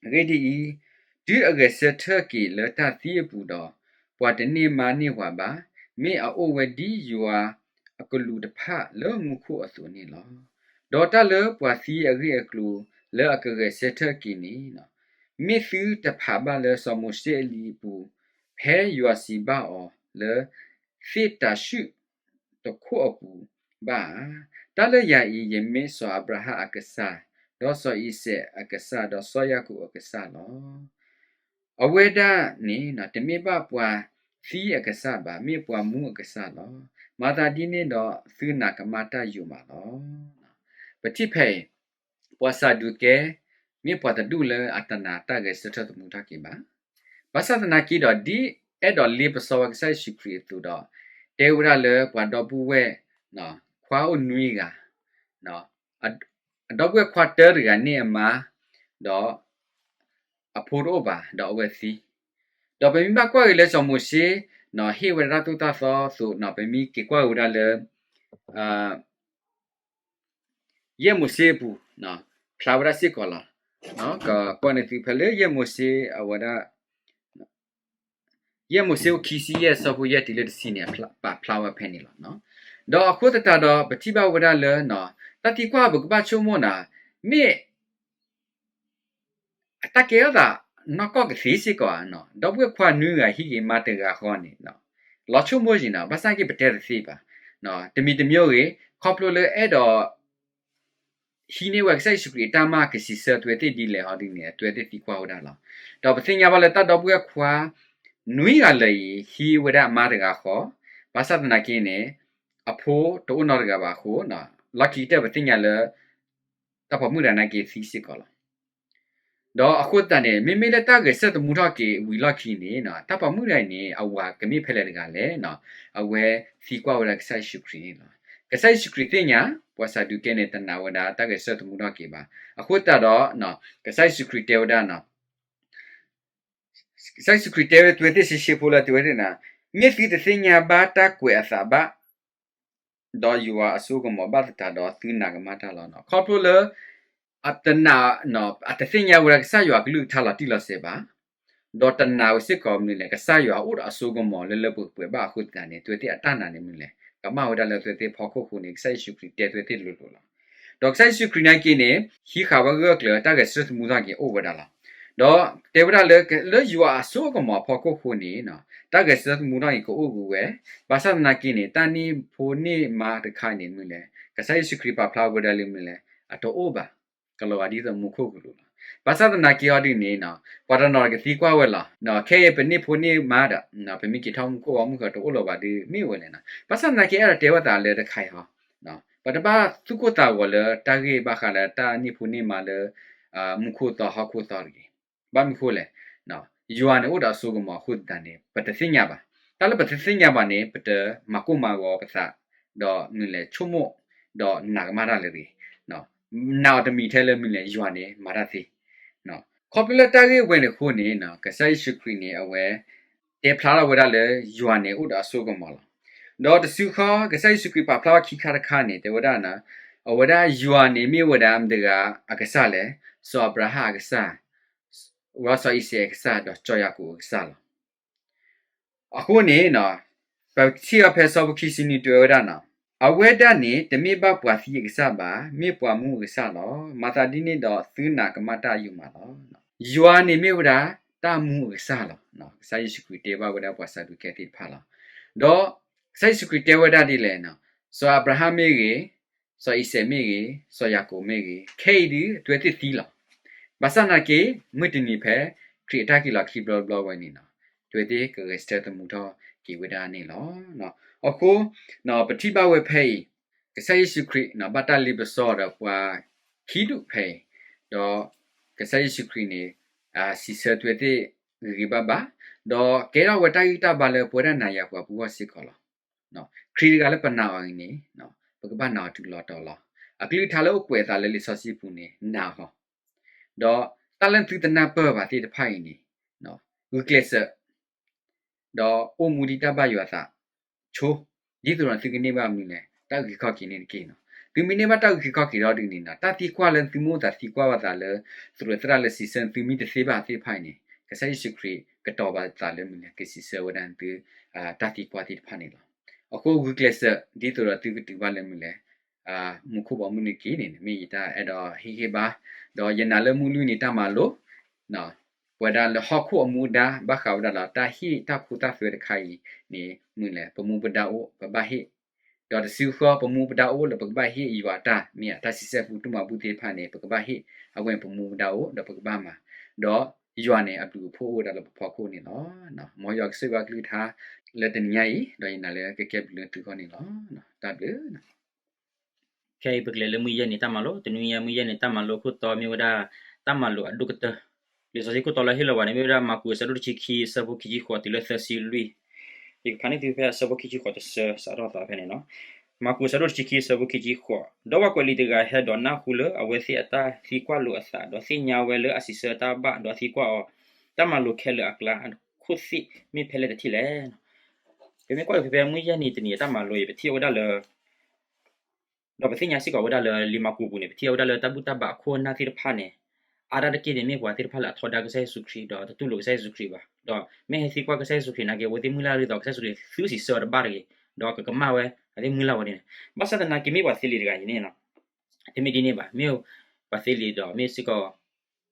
အဂ့ၢ်ဒ်အံၤ, တုၤအဂဲၤဆၢထၢၣ်က့ၤလၢတၢ်သံအပူၤဒီး, ပှၤတန့ၢ်မါန့ၢ်ဝၤဘၣ်, မ့ၢ်အအိၣ်ဝဲဒ်ယွၤ ကလူးတဖၣ်လၢမူခိၣ်အသိးန့ၣ်လီၤ. ဒီးတၢ်လၢပှၤသံအဂ့ၢ်အကျိၤလၢအကဂဲၤဆၢထၢၣ်က့ၤန့ၣ်, မ့ၢ်သုတဖးဘၣ်လၢစီၤမိၤၡ့အလံာ်အပူၤ, ဖဲယွၤစံးဘၣ်အီၤလၢ သ့ၣ်တၤၡူၣ်တခိၣ်အပူၤဘၣ်ဧါ. တၢ်လၢယၤအံၤ ယမ့ၢ်စီၤအၤဘြၤဟၣ်အကစၢ်, ဒီးစီၤအံၤစဲးအကစၢ်, ဒီးစီၤယၤကိာ်အကစၢ်လီၤ. အဝဲဒၣ်န့ၣ် တမ့ၢ်ဘၣ်ပှၤသံအကစၢ်ဘၣ်, မ့ၢ်ပှၤမူအကစၢ်လီၤ. မၤသးဒ်န့ၣ်ဒီး သုနာ်ကမၣ်တၢ်ယိာ်မးလီၤ. ပထံၣ်ဖဲအံၤ, ပှၤစၤဒူးကဲ မ့ၢ်ပှၤတဒူၣ်လၢအတနာ်တၢ်ဂဲၤဆၢထၢၣ်သမူထီၣ်က့ၤဘၣ်. ဘၣ်ဆၣ်သနာ်က့ဒီး ဒ်အဲၣ်ဒိးလ့ပစီဝဲကစၢ်ယ့ၣ်ၡူးခရံာ်အသိးဒီး, တဲဝဲဒၣ်လၢပှၤဒီပုၢ်ဝဲၢ် ခွါအိၣ်နွံဂၤ, အဒီပုၢ်ဝဲၢ်ခွါတၢတဂၤန့ၢ်အမါ, ဒီး အဖိတအိၣ်ဘၣ်, ဒီးအဝဲသံ. ဒီးပမ့ၢ်ဘၣ်ကွၢ်က့ၤလၢစီၤမိၤၡ့ ဟ့ၣ်ဝဲဒၣ်တၢ်သိၣ်တၢ်သီအသိး, ပမ့ၢ်က့ၤကွၢ်က့ၤဝဲဒၣ်လၢ ယဲၢ်မိၤၡ့အပူၤ ဖျါဝဲဒၣ်စ့ၢ်ကီးလီၤ. ကကွၢ်န့ၢ်သုဖဲလၢယဲၢ်မိၤၡ့အဝဲဒၣ် ယဲၢ်မိၤၡ့အခိၣ်ခံဆံယဲၢ် အဆၢဖိယဲၢ်တုၤလၢတဆံန့ၣ် ပာ်ဖျါဝဲဖဲန့ၣ်လီၤ. ဒီးအဃိသတးဒီး ပထံၣ်ဘၣ်ဝဲဒၣ်လၢ တၢ်သံကွၢ်ပကဘၣ်ဆိကမိၣ်နၤ, မ့ၢ် အတၢ်ကဲထီၣ်သးနီၢ်ကီၢ်ကသ့စ့ၢ်ကီးဧါ, ဒီပုၢ်ဝဲၢ်ခွါနွံဂၤဟံးက့ၤမါတဂၤဃီန့ၣ်, လီၤဆိကမိၣ်ယံၤနၤ, ဘၣ်ဆၣ်က့ၤပတဲတသ့ဘၣ်. တမံၤတမံၤဂ့ၤ, ခီဖျိလၢအဲၣ်ဒိး ဟံးန့ၢ်ဝဲကစၢ်ယ့ၣ်ၡူးခရံာ်အတၢ်မၤကစံးဆၢအဝဲသ့ၣ်ဒ်လဲၣ်ဟီဒ်န့ၣ် အဝဲသ့ၣ်သံကွၢ်ဝဲဒၣ်လီၤ. ဒီးပသ့ၣ်ညါဘၣ်လၢတၢ်ဒီပုၢ်ဝဲၢ်ခွါ နွံဂၤလၢာ်အံၤ ဟံးဝဲဒၣ်အမါတဂၤဃီ, ဘၣ်ဆၣ်သနာ်က့န့ၣ် အဖိတအိၣ်နီတဂၤဘၣ်အဃိ, လီၢ်ခံကတၢၢ်ပသ့ၣ်ညါလၢ တၢ်ပိာ်မုၣ်တဂၤနာ်က့သံစ့ၢ်ကီးလီၤ. ဒီးအဃိသတးန့ၣ် မ့မ့ၢ်လၢတၢ်ဂဲၤဆၢထၢၣ်သမူထီၣ်က့ၤဝံၤလီၢ်ခံန့ၣ် တၢ်ပိာ်မုၣ်တဂၤအံၤန့ၣ် အဝၤကမ့ၢ်ဖဲလဲၣ်တဂၤလဲၣ်, အဝဲသံကွၢ်ဝဲဒၣ်ကစၢ်ယ့ၣ်ၡူးခရံာ်န့ၣ်လီၤ. ကစၢ်ယ့ၣ်ၡူးခရံာ်သ့ၣ်ညါ ပှၤစၤဒူးကဲန့ၣ် တနာ်ဝဲဒၣ်တၢ်ဂဲၤဆၢထၢၣ်သမူထီၣ်က့ၤဘၣ်. အဃိသတးဒီး ကစၢ်ယ့ၣ်ၡူးခရံာ်တဲဝဲဒၣ် ကစၢ်ယ့ၣ်ၡူးခရံာ်တဲဝဲ တုၤဝဲသ့ၣ်ဆံးဆံးဖိလၢတုၤဝဲသ့ၣ်န့ၣ်, မ့ၢ်သုတသ့ၣ်ညါဘၣ်တၢ်ကွဲးအသးဘၣ်, ဒီးယွၤအစိကမီၤဘၣ်သတးဒီး သုနာ်ကမၣ်တၢ်လီၤ. ခီဖျိလၢ အတနာ်, အတသ့ၣ်ညါဝဲဒၣ်ကစၢ်ယွၤအကလုၢ်ကထါလီၤတံၢ်လီၤဆဲးဘၣ်, ဒီးတနာ်ဝဲစ့ၢ်ကီးမနုၤလဲၣ်, ကစၢ်ယွၤအိၣ်ဒီးအစိကမီၤလၢလၢပှဲၤပှဲၤဘၣ်အဃိသတးန့ၣ် တုၤဝဲသ့ၣ်အတၢ်နာ်န့ၣ်မနုၤလဲၣ်, ကမၣ်ဝဲဒၣ်လၢတုၤဝဲသ့ၣ်ဖီခိၣ်အဃိန့ၣ် ကစၢ်ယ့ၣ်ၡူးခရံာ်တဲတုၤဝဲသ့ၣ်လိၤလိၤလီၤ. ဒီးကစၢ်ယ့ၣ်ၡူးခရံာ်နာ်က့န့ၣ် ဟံးဃာ်ဝဲဂၢၢ်ကျၢၤတၢ်ဂဲၤဆၢထၢၣ်သမူထီၣ်က့ၤအိၣ်ဝဲဒၣ်လီၤ. ဒီးတဲဝဲဒၣ်လၢ လၢယွၤအစိကမီၤအဖီခိၣ်အဃိန့ၣ် တၢ်ဂဲၤဆၢထၢၣ်သမူထီၣ်အံၤကအိၣ်ဝဲ, ဘၣ်ဆၣ်သနာ်က့န့ၣ် တၢ်န့ၢ်ဖိန့ၢ်မါတခါအံၤန့ၣ်မနုၤလဲၣ်, ကစၢ်ယ့ၣ်ၡူးခရံာ်ပာ်ဖျါဝဲဒၣ်လၢမနုၤလဲၣ်, အတအိၣ်ဘၣ်, ကလီၤဂာ်ဒ်သိးမူခိၣ်ကလူးလီၤ. ဘၣ်ဆၣ်သနာ်က့အီၤဒ်န့ၣ် ပှၤတနီၤကသံကွၢ်ဝဲလီၤ, ခဲအံၤပန့ၢ်ဖိန့ၢ်မါဒီး ပမ့ၢ်က့ၤထီၣ်မူခိၣ်ဝံၤ မုၢ်ဃီတအိၣ်လၢၤဘၣ်ဒီး မ့ၢ်ဝဲလဲၣ်န့ၣ်, ဘၣ်ဆၣ်သနာ်က့အဲၣ်ဒိးတဲဝဲသးလၢတခါအံၤဟီ, ပတဘၣ်သူၣ်ကိၢ်သးဂီၤလၢတၢ်ဂ့ၢ်ဘၣ်ဃးလၢတၢ်န့ၢ်ဖိန့ၢ်မါလၢ မူခိၣ်သီဟီၣ်ခိၣ်သီတဂ့ၤ. ဘၣ်မနုၤဃိလဲၣ်, ယွၤန့ၣ်အိၣ်ဒီးအစိကမီၤအဃိသတးန့ၣ် ပတသ့ၣ်ညါဘၣ်. တၢ်လၢပတသ့ၣ်ညါဘၣ်န့ၣ် ပတမၤကိၢ်မၤဂီၤပသး, ဒီးမနုၤလဲၣ် ဆိကမိၣ်, ဒီးနာ်ကမၣ်တၢ်လၢတဂ့ၤ. နာ်အီၤတမံၤထဲလၢမနုၤလဲၣ် ယွၤန့ၣ်မၤတၢ်သ့. ခီဖျိလၢတၢ်ဂ့ၢ်ဝဲန့ၣ်အဃိန့ၣ် ကစၢ်ယ့ၣ်ၡူးခရံာ်န့ၣ် အဝဲ တဲဖျါထီၣ်ဝဲဒၣ်လၢယွၤန့ၣ်အိၣ်ဒီးအစိကမီၤလီၤ. ဒီးတစုဃီ ကစၢ်ယ့ၣ်ၡူးခရံာ်ပာ်ဖျါထီၣ်ခံခါတခါန့ၣ် တဲဝဲဒၣ် အဝဲဒၣ်ယွၤန့ၣ်မ့ၢ်ဝဲဒၣ်မတၤတဂၤအကစၢ်လဲၣ်, စီၤအၤဘြၤဟၣ်အကစၢ်, စီၤအံၤစဲးအကစၢ် ဒီးစီၤယၤကိာ်အကစၢ်လီၤ. အဃိန့ၣ် ပထံၣ်အီၤဖဲဆၢဖိခံဆံနွံတဲဝဲဒၣ်န့ၣ်, အဝဲဒၣ်န့ၣ် တမ့ၢ်ဘၣ်ပှၤသံအကစၢ်ဘၣ်, မ့ၢ်ပှၤမူအကစၢ်လီၤ. မၤသးဒ်န့ၣ်ဒီးသုနာ်ကမၣ်တၢ်ယိာ်မးလီၤ. ယွၤန့ၣ်မ့ၢ်ဝဲဒၣ်တၢ်မူအကစၢ်လီၤ. ကစၢ်ယ့ၣ်ၡူးခရံာ်တဲဘၣ်ဝဲဒၣ်ပှၤစၤဒူးကဲသ့ၣ်တဖၣ်လီၤ. ဒီးကစၢ်ယ့ၣ်ၡူးခရံာ်တဲဝဲဒၣ်ဒ်လဲၣ်, စီၤအၤဘြၤဟၣ်မ့ၢ်ဂ့ၤ, စီၤအံၤစဲးမ့ၢ်ဂ့ၤ, စီၤယၤကိာ်မ့ၢ်ဂ့ၤ, ခဲအံၤဒုး တုၤဝဲသ့ၣ်သံလီၤ. ဘၣ်ဆၣ်သနာ်က့ မုၢ်တနံၤဖဲ ခရံာ်အတၢ်က့ၤလီၤခံဘျီတဘျီဝဲန့ၣ် တုၤဝဲသ့ၣ်ကဂဲၤဆၢထၢၣ်သမူထီၣ်က့ၤဝဲဒၣ်န့ၣ်လီၤ. အဃိ ပထံၣ်ဘၣ်ဝဲဖဲအံၤ ကစၢ်ယ့ၣ်ၡူးခရံာ် ဘၣ်တၢ်လ့ပစီဒီးပှၤခံဒူၣ်ဖဲအံၤ, ဒီးကစᢢ်ယ့ၣ်ၡူးခရံာ်န့ၣ် စံးဆၢတုၤဝဲသ့ၣ်ဂ့ၤဂ့ၤဘၣ်ဘၣ်, ဒီးကဲထီၣ်ဝဲတၢ်ဂံၢ်တၢ်ဘါလၢပဝဲဒၣ်နၤယၤပှၤပူၤအဂီၢ်စ့ၢ်ကီးလီၤ. ခရံာ်တဂၤလၢပနာ်အီၤအံၤန့ၣ် ပကဘၣ်နာ်အီၤတုၤလီၤတီၤလီၤ. အကလုၢ်ကထါလၢအိၣ်ကွဲးအသးလၢလံာ်စီဆှံပူၤန့ၣ် နာ်အီၤ, ဒီးတၢ်လၢသုတနၢ်ပၢၢ်ဘၣ်သ့ၣ်တဖၣ်အံၤန့ၣ် ဂုာ်ကျဲးစၢး ဒီးအိၣ်မူဒ်တၢ်ဘၣ်ယွၤအသးဆိ, ဒ်သိးဒီးသုကန့ၢ်ဘၣ်မနုၤလဲၣ်, တၢ်အုၣ်က့ၤခီၣ်က့ၤန့ၣ်တက့ၢ်န့ၣ်. သုမ့ၢ်န့ၢ်ဘၣ်တၢ်အုၣ်က့ၤခီၣ်က့ၤဒီးဒ်န့ၣ် တၢ်သံကွၢ်လၢသုမိၣ်သးသံကွၢ်ဘၣ်သးလၢ သရၣ်သရၣ်လၢစံးဆၢသုမ့ၢ်တသ့ဘၣ်သ့ၣ်တဖၣ်အံၤန့ၣ် ကစၢ်ယ့ၣ်ၡူးခရံာ်ကတီၤဘၣ်သးလၢမနုၤလဲၣ်, ကစံးဆၢဝဲဒၣ်သု တၢ်သံကွၢ်သ့ၣ်တဖၣ်န့ၣ်လီၤ. အဃိဂုာ်ကျဲးစၢး ဒ်သိးဒီးသုကတုၤဘၣ်လၢမုၢ်လဲၣ်, မူခိၣ်ဘီမုၢ်နံၤတက့ၢ်န့ၣ် မ့ၢ်ယတၢ်အဲၣ်ဒိးဟ့ၣ်ဂံၢ်ဘါ, ဒီးယနာ်လၢမုၢ်လွံၢ်နံၤတၢ်မၤလိ ပဝဲဒၣ်လၢဟီၣ်ခိၣ်အမူအဒါ ဘၣ်ဃးဝဲဒၣ်လၢတၢ်ဟ့ၣ်တၢ်ခိတၢ်သွဲတခါအံၤန့ၣ် မုၢ်လဲၣ် ပမူပဒါအိၣ် ပဘၣ်ဟ့ၣ်, ဒီးတစုဃီ ပမူပဒါအိၣ်လၢပကဘၣ်ဟ့ၣ်ယွၤတၢ် မ့ၢ်တၢ်ဆံဆဲၣ်ပူ တၢ်မၤဘူၣ်သ့ၣ်တဖၣ်န့ၣ် ပကဘၣ်ဟ့ၣ်, အဝဲန့ၣ်ပမူပဒါအိၣ် ဒီးပကဘၣ်မၤ, ဒီးယွၤန့ၣ် အဘျုးအဖှိၣ်အိၣ်ဝဲဒၣ်လၢပဖီခိၣ်န့ၣ်လီၤ. မ်ယွၤကဆိၣ်ဂ့ၤဘၣ်ကလုၢ်ကထါ လၢတနံၤညါအံၤ ဒီးယနာ်လၢကကဲဘျုးလၢသုဂီၢ်န့ၣ်လီၤ. တၢ်ဘျုး ခဲအံၤပကလဲၤလၢမုၢ်ယဲၢ်နံၤတၢ်မၤလိ, တနွံညါမုၢ်ယဲၢ်နံၤတၢ်မၤလိခိၣ်တီမ့ၢ်ဝဲဒၣ် တၢ်မၤလိာ်အဒိၣ်ကတၢၢ်, လံာ်စီဆှံခိၣ်တီလၢဟ့ၣ်လီၤဘၣ်န့ၣ် မ့ၢ်ဝဲဒၣ်မၢ်ကူးအဆၢဒိၣ်တဆံခံ အဆၢဖိခံဆံဃိးတုၤလၢသၢဆံလွံၢ်, ယကဖးန့ၢ်သုဖဲအဆၢဖိခံဆံဃိးတဆၢ စးထီၣ်သးဖဲန့ၣ်လီၤ. မၢ်ကူးအဆၢဒိၣ်တဆံခံ အဆၢဖိခံဆံဃိး, ဒီးပှၤကွဲးလံာ်တဂၤဟဲဒီးနၢ်ဟူလၢအဝဲသ့ၣ်အတၢ်သံကွၢ်လိာ်အသး, ဒီးသ့ၣ်ညါဝဲလၢအစံးဆၢတၢ်ဘၣ်, ဒီးသံကွၢ်အီၤ, တၢ်မၤလိာ်ခဲလၢာ်အကျါ အခိၣ်သ့ၣ်မ့ၢ်ဖဲလဲၣ်တထံၣ်လဲၣ်. ပမ့ၢ်ကွၢ်က့ၤဖဲဖဲမုၢ်ယဲၢ်နံၤတနံၤအတၢ်မၤလိအံၤ ပထံၣ်ဝဲဒၣ်လၢ ဒီးပသ့ၣ်ညါစ့ၢ်ကီးဝဲဒၣ်လၢလံာ်မၢ်ကူးအပူၤန့ၣ် ပထံၣ်ဝဲဒၣ်လၢတၢ်ဘူၣ်တၢ်ဘါအခိၣ်အနၢ်သ့ၣ်တဖၣ်န့ၣ် အါဒၣ်တက့ၢ်န့ၣ် မ့ၢ်ပှၤသ့ၣ်တဖၣ်လၢအထီဒါကစၢ်ယ့ၣ်ၡူးခရံာ် ဒီးတတူၢ်လိာ်ကစၢ်ယ့ၣ်ၡူးခရံာ်ဘၣ်, ဒီးမ့ၢ်ဟဲသံကွၢ်ကစၢ်ယ့ၣ်ၡူးခရံာ်နာ်က့ အဝဲသ့ၣ်မုၢ်လၢ်ဒ်သိး ကစၢ်ယ့ၣ်ၡူးခရံာ်သုစံးဆၢအီၤတဘၣ်တဂ့ၤ, ဒီးကကမၣ်ဝဲ အဝဲသ့ၣ်မုၢ်လၢ်ဝဲန့ၣ်, ဘၣ်ဆၣ်သနာ်က့ မ့ၢ်ပှၤသ့လံာ်တဂၤအံၤန့ၣ် တမ့ၢ်ဒ်န့ၣ်ဘၣ်, မ့ၢ်ပှၤသ့လံာ်ဒီးမ့ၢ်စ့ၢ်ကီး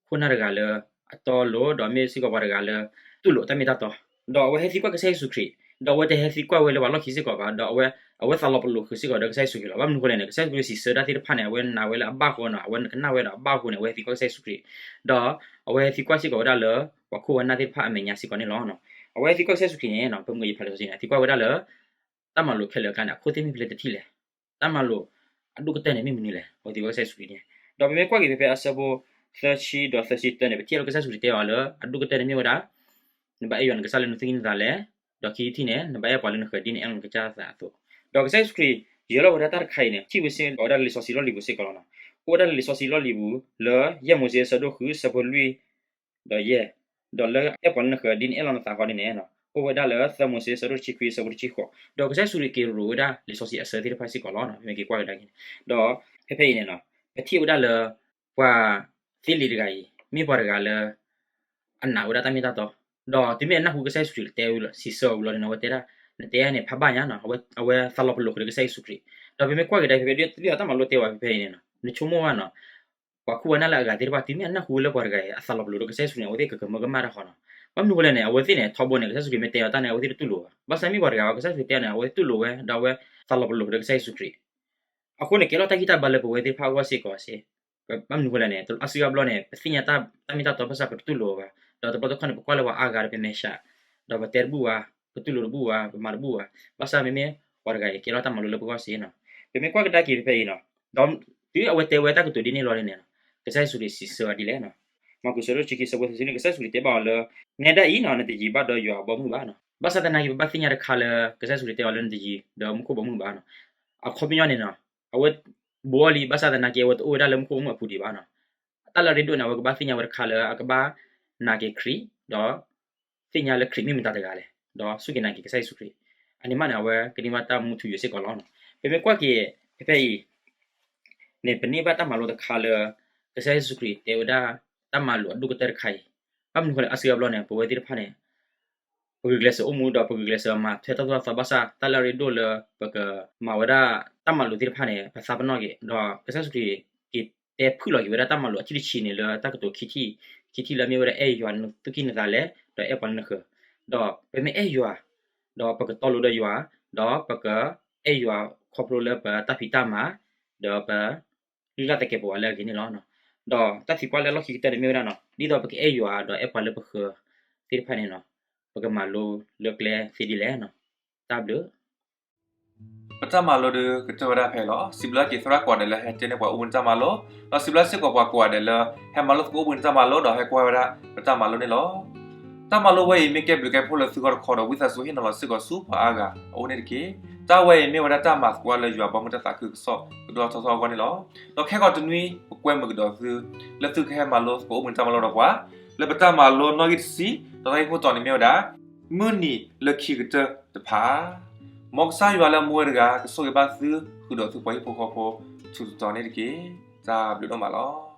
ခိၣ်နၢ်တဂၤလၢ အတီအလိၤ ဒီးမ့ၢ်စ့ၢ်ကီးပှၤတဂၤလၢ တူၢ်လိာ်တၢ်မ့ၢ်တၢ်တီ, ဒီးအဝဲဟဲသံကွၢ်ကစၢ်ယ့ၣ်ၡူးခရံာ်, ဒီးအဝဲတဟဲသံကွၢ်ဝဲလၢပှၤလီၢ်ခံစ့ၢ်ကီးဘၣ်, ဒီးအဝဲ အဝဲသးလီၤပလိာ်ဃုာ်စ့ၢ်ကီးဒီးကစၢ်ယ့ၣ်ၡူးခရံာ်လီၤ. ဘၣ်မနုၤအဃိလဲၣ်န့ၣ် ကစၢ်ယ့ၣ်ၡူးခရံာ်စံးဆၢတၢ်သ့ၣ်တဖၣ်န့ၣ် အဝဲနာ်ဝဲလၢအဘၣ်ဃိနီၤ, အဝဲကနၣ်ဝဲဒီးအဘၣ်ဃိန့ၣ် အဝဲဟဲသံကွၢ်ကစၢ်ယ့ၣ်ၡူးခရံာ်, ဒီးအဝဲဟဲသံကွၢ်စ့ၢ်ကီးဝဲဒၣ်လၢ ပှၤခိၣ်ပှၤနၢ်သ့ၣ်တဖၣ်အမဲာ်ညါစ့ၢ်ကီးန့ၣ်လီၤ. အဝဲဟဲသံကွၢ်ကစၢ်ယ့ၣ်ၡူးခရံာ်န့ၣ် ပမ့ၢ်ယဖးလံာ်စီဆှံန့ၣ် သံကွၢ်ဝဲဒၣ်လၢ တၢ်မၤလိာ်ခဲလၢာ်အကျါန့ၣ် အခိၣ်သ့ၣ်မ့ၢ်ဖဲလဲၣ်တထံၣ်လဲၣ်, တၢ်မၤလိာ်အဒိၣ်ကတၢၢ်န့ၣ်မ့ၢ်မနုၤလဲၣ်, အဝဲသံကွၢ်ကစၢ်ယ့ၣ်ၡူးခရံာ်န့ၣ်, ဒီးပမ့ၢ်ကွၢ်က့ၤဖဲဖဲအဆၢဖိသၢဆံဒီးသၢဆံတၢန့ၣ် ပထံၣ်လၢကစၢ်ယ့ၣ်ၡူးခရံာ်တဲအီၤလၢ အဒိၣ်ကတၢၢ်န့ၣ်မ့ၢ်ဝဲဒၣ် နဘၣ်အဲၣ်ယွၤနကစၢ်လၢနသူၣ်ကံၢ်နသးလဲၣ်, ဒီးခံထံၣ်န့ၣ် နဘၣ်အဲၣ်ပှၤလၢနဃၢၤဒ်နအဲၣ်လီၤနကစၢ်သးအသိး, ဒီးကစၢ်ယ့ၣ်ၡူးခရံာ် ယၢၤလီၤဝဲဒၣ်တၢ်တခါအံၤန့ၣ် ထံၣ်ဝဲစ့ၢ်ကီးဝဲဒၣ်လံာ်စီဆှံလီၢ်လံၤပူၤစ့ၢ်ကီးလီၤ. အိၣ်ဝဲဒၣ်လံာ်စီဆှံလီၢ်လံၤပူၤ လၢယဲၢ်မိၤၡ့အဆၢဒိၣ်ဃု အဆၢဖိလွံၢ် ဒီးယဲၢ်, ဒီးလၢအဲၣ်ပှၤလၢနဃၢၤဒ်နအဲၣ်လီၤနသးဃီန့ၣ်န့ၣ် အိၣ်ဝဲဒၣ်လၢသၢမိၤၡ့အဆၢဒိၣ်တဆံခွံအဆၢဖိတဆံဃိး, ဒီးကစၢ်ယ့ၣ်ၡူးခရံာ်က့ၤရိးဝဲဒၣ်လံာ်စီဆှံအဆၢသ့ၣ်တဖၣ်စ့ၢ်ကီးလီၤ. မ့ၢ်က့ၤကွၢ်ကဒါက့ၤန့ၣ်, ဒီးဖဲဖဲအံၤန့ၣ် ပထံၣ်ဝဲဒၣ်လၢ ပှၤသ့လံာ်တဂၤအံၤ မ့ၢ်ပှၤတဂၤလၢ အနာ်ဝဲဒၣ်တၢ်မ့ၢ်တၢ်တီ, ဒီးတုၤမ့ၢ်အနၢ်ဟူကစၢ်ယ့ၣ်ၡူးခရံာ်တဲဝဲလီၤ စံးဆၢဝဲလီၤန့ၣ် အဝဲတဲဒၣ် နတဲန့ၣ် ဖးဘၣ်ညါနီၤ, အဝဲသးလီၤပလိာ်ဃုာ်ဒီးကစၢ်ယ့ၣ်ၡူးခရံာ်, ဒီးပမ့ၢ်ကွၢ်က့ၤဒီး ဖဲဖဲဒ်သိးတၢ်မၤလိတဲဝဲဖဲဖဲအံၤန့ၣ် နဆိကမိၣ်ဘၣ်နီၤ ပှၤခိၣ်ပှၤနၢ်လၢအဂၤသ့ၣ်တဖၣ် တုၤမ့ၢ်အနၢ်ဟူလၢပှၤတဂၤအံၤ အသးလီၤပလိာ်ဒီးကစၢ်ယ့ၣ်ၡူးန့ၣ် အဝဲသ့ၣ်ကကမၢကမၣ်တၢ်ဃီနီၤ. ဘၣ်မနုၤဃိလဲၣ်န့ၣ် အဝဲသ့ၣ်န့ၣ် ထီဘိန့ၣ် ကစၢ်ယ့ၣ်ၡူးခရံာ်မ့ၢ်တဲအီၤတၢ်န့ၣ် အဝဲသ့ၣ်တတူၢ်လိာ်ဘၣ်. ဘၣ်ဆၣ်မ့ၢ်ပှၤတဂၤအံၤ ကစၢ်ယ့ၣ်ၡူးခရံာ်တဲအီၤန့ၣ် အဝဲသ့ၣ်တူၢ်လိာ်ဝဲ ဒီးအဝဲသးလီၤပလိာ်ဒီးကစၢ်ယ့ၣ်ၡူးခရံာ် အဃိန့ၣ် ကဲထီၣ်တၢ်ဂံၢ်တၢ်ဘါလၢပဝဲသ့ၣ်တဖၣ်အဂီၢ်စ့ၢ်ကီးစ့ၢ်, ဘၣ်မနုၤဃိလဲၣ်န့ၣ် အါစုအါဘျီန့ၣ် ပသ့ၣ်ညါတၢ်မ့ၢ်တၢ်တီဘၣ်ဆၣ် ပတတူၢ်လိာ်ဘၣ်, ဒီးတဘျီတခီၣ်န့ၣ် ပကွၢ်လၢပှၤအါဂၤဒီးပမဲာ်ဆှး, ဒီးပတဲတဘူၣ်ဘၣ်, ပတူၢ်လိာ်တဘူၣ်ဘၣ်, ပမၤတဘူၣ်ဘၣ်, ဘၣ်ဆၣ်မ့မ့ၢ်ပှၤတဂၤအံၤ ကဲထီၣ်တၢ်မၤလိလၢပဂီၢ်စ့ၢ်နီၤ. ပမ့ၢ်ကွၢ်ကဒါက့ၤဖဲဖဲအံၤနီၤ, ဒီးတုၤအဝဲတဲဝဲတၢ်ကတိၤဒ်န့ၣ်လီၤန့ၣ် ကစၢ်ယ့ၣ်ၡူးခရံာ်စံးဆၢအီၤဒ်လဲၣ်နီၤ. မၢ်ကူးဆၢဒိၣ်တဆံခံ ဆၢဖိသၢဆံနွံ ကစၢ်ယ့ၣ်ၡူးခရံာ်စံးဆၢအီၤဒ်လဲၣ်နီၤ, နဲဒၣ်အံၤနီၤ နတယံၤဘၣ်ဒီးယွၤအဘီအမုၢ်ဘၣ်နီၤ. ဘၣ်ဆၣ်သနာ်က့ ပဘၣ်သ့ၣ်ညါတခါလၢ ကစၢ်ယ့ၣ်ၡူးခရံာ်တဲအီၤလၢနတယံၤဒီးမူခိၣ်ဘီမုၢ်ဘၣ်နီၤ. အခီပညီန့ၣ်နီၤ အဝဲဘူးအီၤလံ ဘၣ်ဆၣ်သနာ်က့ အဝဲတအိၣ်ဝဲဒၣ်လၢမူခိၣ်ဘီမုၢ်အပူၤဒံးဘၣ်နီၤ. တၢ်လၢအရ့ဒိၣ်န့ၣ် အဝဲကဘၣ်သ့ၣ်ညါဝဲတခါလၢ အကဘၣ်နာ်က့ၤခရံာ် ဒီး သ့ၣ်ညါလၢခရံာ်မ့ၢ်မတၤတဂၤလဲၣ်, ဒီးစူၢ်က့ၤနာ်က့ၤကစၢ်ယ့ၣ်ၡူးခရံာ်. အန့ၣ်မးန့ၣ် အဝဲကန့ၢ်ဘၣ်တၢ်မူထူယိာ်စ့ၢ်ကီးလီၤ. ပမ့ၢ်ကွၢ်က့ၤဖဲဖဲအံၤန့ၣ် ပန့ၢ်ဘၣ်တၢ်မၤလိတခါလၢ ကစၢ်ယ့ၣ်ၡူးခရံာ်တဲဝဲဒၣ် တၢ်မၤလိာ်အဒိၣ်ကတၢၢ်တခါအံၤ, ဘၣ်မနုၤဃိလဲၣ် အါစုအါဘျီန့ၣ် ပဝဲသ့ၣ်တဖၣ်န့ၣ် ပဂုာ်ကျဲးစၢးအိၣ်မူဒီး ပဂုာ်ကျဲးစၢးမၤထွဲတၢ်သိၣ်တၢ်သီဘၣ်ဆၣ် တၢ်လၢအရ့ဒိၣ်လၢပကမၤဝဲဒၣ်တၢ်မၤလိာ်သ့ၣ်တဖၣ်န့ၣ် ပသးပနီၣ်က့ၤ ဒီးကစၢ်ယ့ၣ်ၡူးခရံာ်က့ၤတဲဖုၣ်လီၤက့ၤဝဲဒၣ်တၢ်မၤလိာ်အထံၣ်တဆံန့ၣ် လၢတၢ်ကတိၤခံထံၣ်, ခံထံၣ်လၢအမ့ၢ်ဝဲဒၣ် အဲၣ်ယွၤနသူၣ်ကံၢ်နသးလဲၣ်, ဒီးအဲၣ်ပှၤလၢနဃၢၤ, ဒီးပမ့ၢ်အဲၣ်ယွၤ ဒီးပကတီလိၤဒီးယွၤ, ဒီးပကအဲၣ်ယွၤခီဖျိလၢပတၢ်ဖံးတၢ်မၤ, ဒီးပ လုၢ်လၢ်သကဲးပဝးလၢအဂ့ၤန့ၣ်လီၤ. ဒီးတၢ်သံကွၢ်လၢအလီၢ်ခံကတၢၢ်န့ၣ်မ့ၢ်ဝဲဒၣ်နီၤ ဒ်သိးပကအဲၣ်ယွၤဒီးအဲၣ်ပှၤလၢပဃၢၤသ့ၣ်တဖၣ်န့ၣ်နီၤ ပကမၤလိလၢကျဲသ့ဒ်လဲၣ်နီၤ. တၢ်ဘျုး ပတၢ်မၤလိဒုးကတၢၢ်ဝဲဒၣ်ဖဲအံၤလီၤ. စံးဘျုးက့ၤသရၣ်ကိးဂၤဒဲးလၢဟဲတဲန့ၢ်ပှၤအိၣ်ဘှံးနံၤတၢ်မၤလိ, ဒီးစံးဘျုးစ့ၢ်ကီးပှၤကိးဂၤဒဲးလၢ ဟဲမၤလိသကိးအိၣ်ဘှံးနံၤတၢ်မၤလိ ဒီးဟဲကွၢ်ဝဲဒၣ်ပတၢ်မၤလိန့ၣ်လီၤ. တၢ်မၤလိဝဲအံၤ မ့ၢ်ကဲဘျုးကဲဖှိၣ်လၢသုဂီၢ်တခီဒီး ဝံသးစူၤဟ့ၣ်နီၤလီၤစ့ၢ်ကီးဆူပှၤအါဂၤအအိၣ်န့ၣ်တက့ၢ်. တၢ်ဝဲအံၤမ့ၢ်ဝဲဒၣ်တၢ်မၤသကိးလၢယွၤဘီမုၢ်တၢ်သးခုကစီၣ်ကဒီးထီထီအဂီၢ်န့ၣ်လီၤ. ဒီးခဲကိာ်တနွံ ပကွဲမုာ်ကဒီးသု လၢသုကဟဲမၤလိသကိးအိၣ်ဘှံးနံၤတၢ်မၤလိဒီးပှၤ လၢပတၢ်မၤလိနီၣ်ဂံၢ်တဆံ, ဒီးတၢ်ဂ့ၢ်ခိၣ်တီန့ၣ်မ့ၢ်ဝဲဒၣ် မုၢ်နံၤလၢခံကတၢၢ်တဖၣ် မ်ကစၢ်ယွၤလၢအမူဝဲတဂၤ ကဆိၣ်ဂ့ၤဘၣ်သုဃုာ်ဒီးသုပှၤဟံၣ်ဖိဃီဖိ ထူးတတီၤန့ၣ်တက့ၢ်. တၢ်ဘျုးဒိၣ်မးလီၤ.